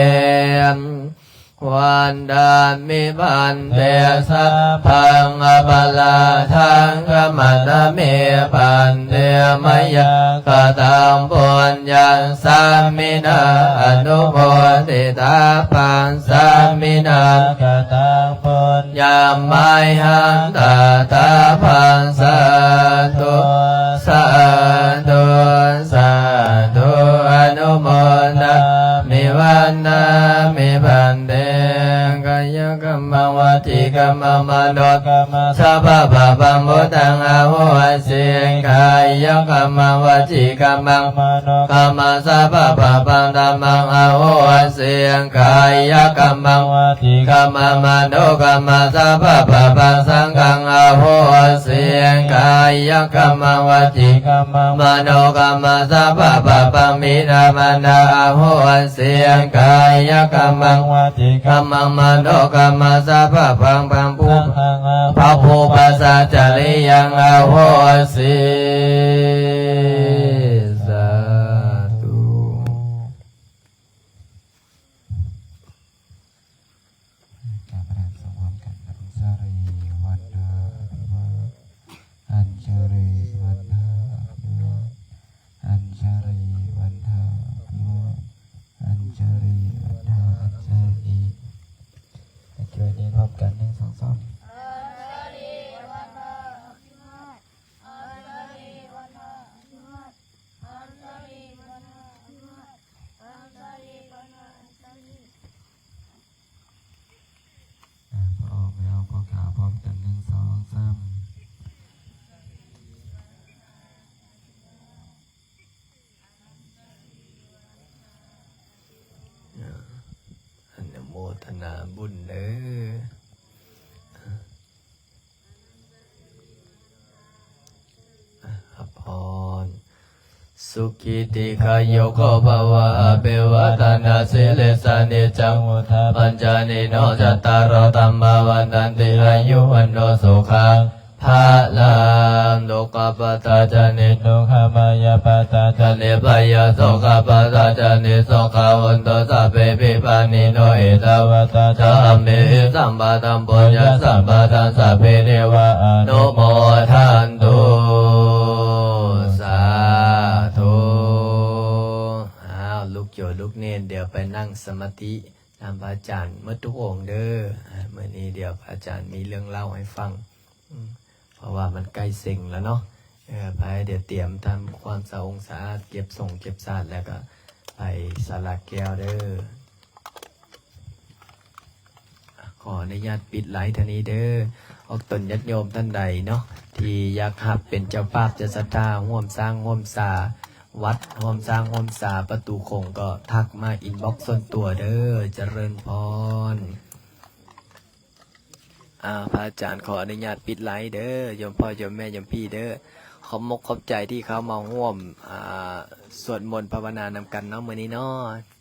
Vandāmi bhante sabbaṃ aparādhaṃ khamatha me bhante, mayā kataṃ puññaṃ sāminā anumoditabbaṃ, sāminā kataṃ puññaṃ mayhaṃ dātabbaṃ. Sādhu, sādhu, sādhu, anumodāmi, vandāmi bhante. Kāyakammaṃ vacīkammaṃ manokammaṃ sabbapāpaṃ buddhaṃ ahosi. Kāyakammaṃ vacīkammaṃ manokammaṃ sabbapāpaṃ dhammaṃ ahosi. Kāyakammaṃ vacīkammaṃ manokammaṃ sabbapāpaṃ saṅghaṃ ahosi. Kāyakammaṃ vacīkammaṃ manokammaṃ sabbapāpaṃ virāmaṇā ahosi. Kāyakammaṃ vacīkammaṃ manokammaṃ sabbapāpaṃ pūpasacariyaṃ ahosi. Sādhu. ກັນ ໜຶ່ງ ສອງ ສາມ. ອ່າ ພໍອອກແລ້ວກໍກ່າວພ້ອມກັນ ໜຶ່ງ ສອງ ສາມ. ອະນຸໂມທະນາບຸນເດີ. ອະ ຮັບພອນ. ສຸຂີ ດີຄາຍຸໂກ ພະວະ ອະພິວາທະນະສີລິສສະ ນິຈຈັງ ວຸດຖາ ປັນຈາ ຍະໂນ ຈັດຕາໂລ ທຳມາ ວັດທັນຕິ ອາຍຸ ວັນໂນ ສຸຂັງ ພະລັງ. ໂລກາພະທາຈະນິ ໂລກາພະຍາພະທາຈະນິ ພະຍາໂສກາພະທາຈະນິ ໂສກາ ໂຫນຕຸ ສັບເພ ພິບານີໂນ ເອຕາວັດຕາ ຈະ ທຳເມ ສັມປະທັງ ປຸນຍະ ສັມປະທັງ ສັບເພ ເທວາ ອະນຸໂມທັນຕຸ. ສາທຸ. ອ້າວ ລູກໂຍມລູກເນນ ດຽວໄປນັ່ງສະມາທິນຳພະອາຈານໝົດທຸກອົງເດີ. ອາ ມື້ນີ້ດຽວພະອາຈານມີເລື່ອງເລົ່າໃຫ້ຟັງ ອືມ ເພາະວ່າມັນໃກ້ເສັງແລ້ວເນາະ. ເອີ ໄປ ດຽວຕຽມທຳຄວາມສະອົງສະອາດ ເກັບສົງເກັບສາດ ແລ້ວກໍໄປສາລາແກ້ວເດີ. ຂໍອະນຸຍາດປິດໄລເທົ່ານີ້ເດີ. ອອກຕົນຍາດໂຍມທ່ານໃດເນາະ ທີ່ຢາກຮັບເປັນເຈົ້າພາບເຈົ້າສັດທາ ຮ່ວມສ້າງຮ່ວມສາວັດ ຮ່ວມສ້າງຮ່ວມສາປະຕູຂົງ ກໍທັກມາອິນບັອກສ່ວນຕົວເດີ. ຈະເລີນພອນ. ອາ ພະອາຈານຂໍອະນຸຍາດປິດໄລເດີ ໂຍມພໍ່ໂຍມແມ່ໂຍມພີ່ເດີ. ຂອບມົກຂອບໃຈທີ່ເຂົ້າມາຮ່ວມ ອາ ສວດມົນພາວະນານຳກັນເນາະ ມື້ນີ້ເນາະ.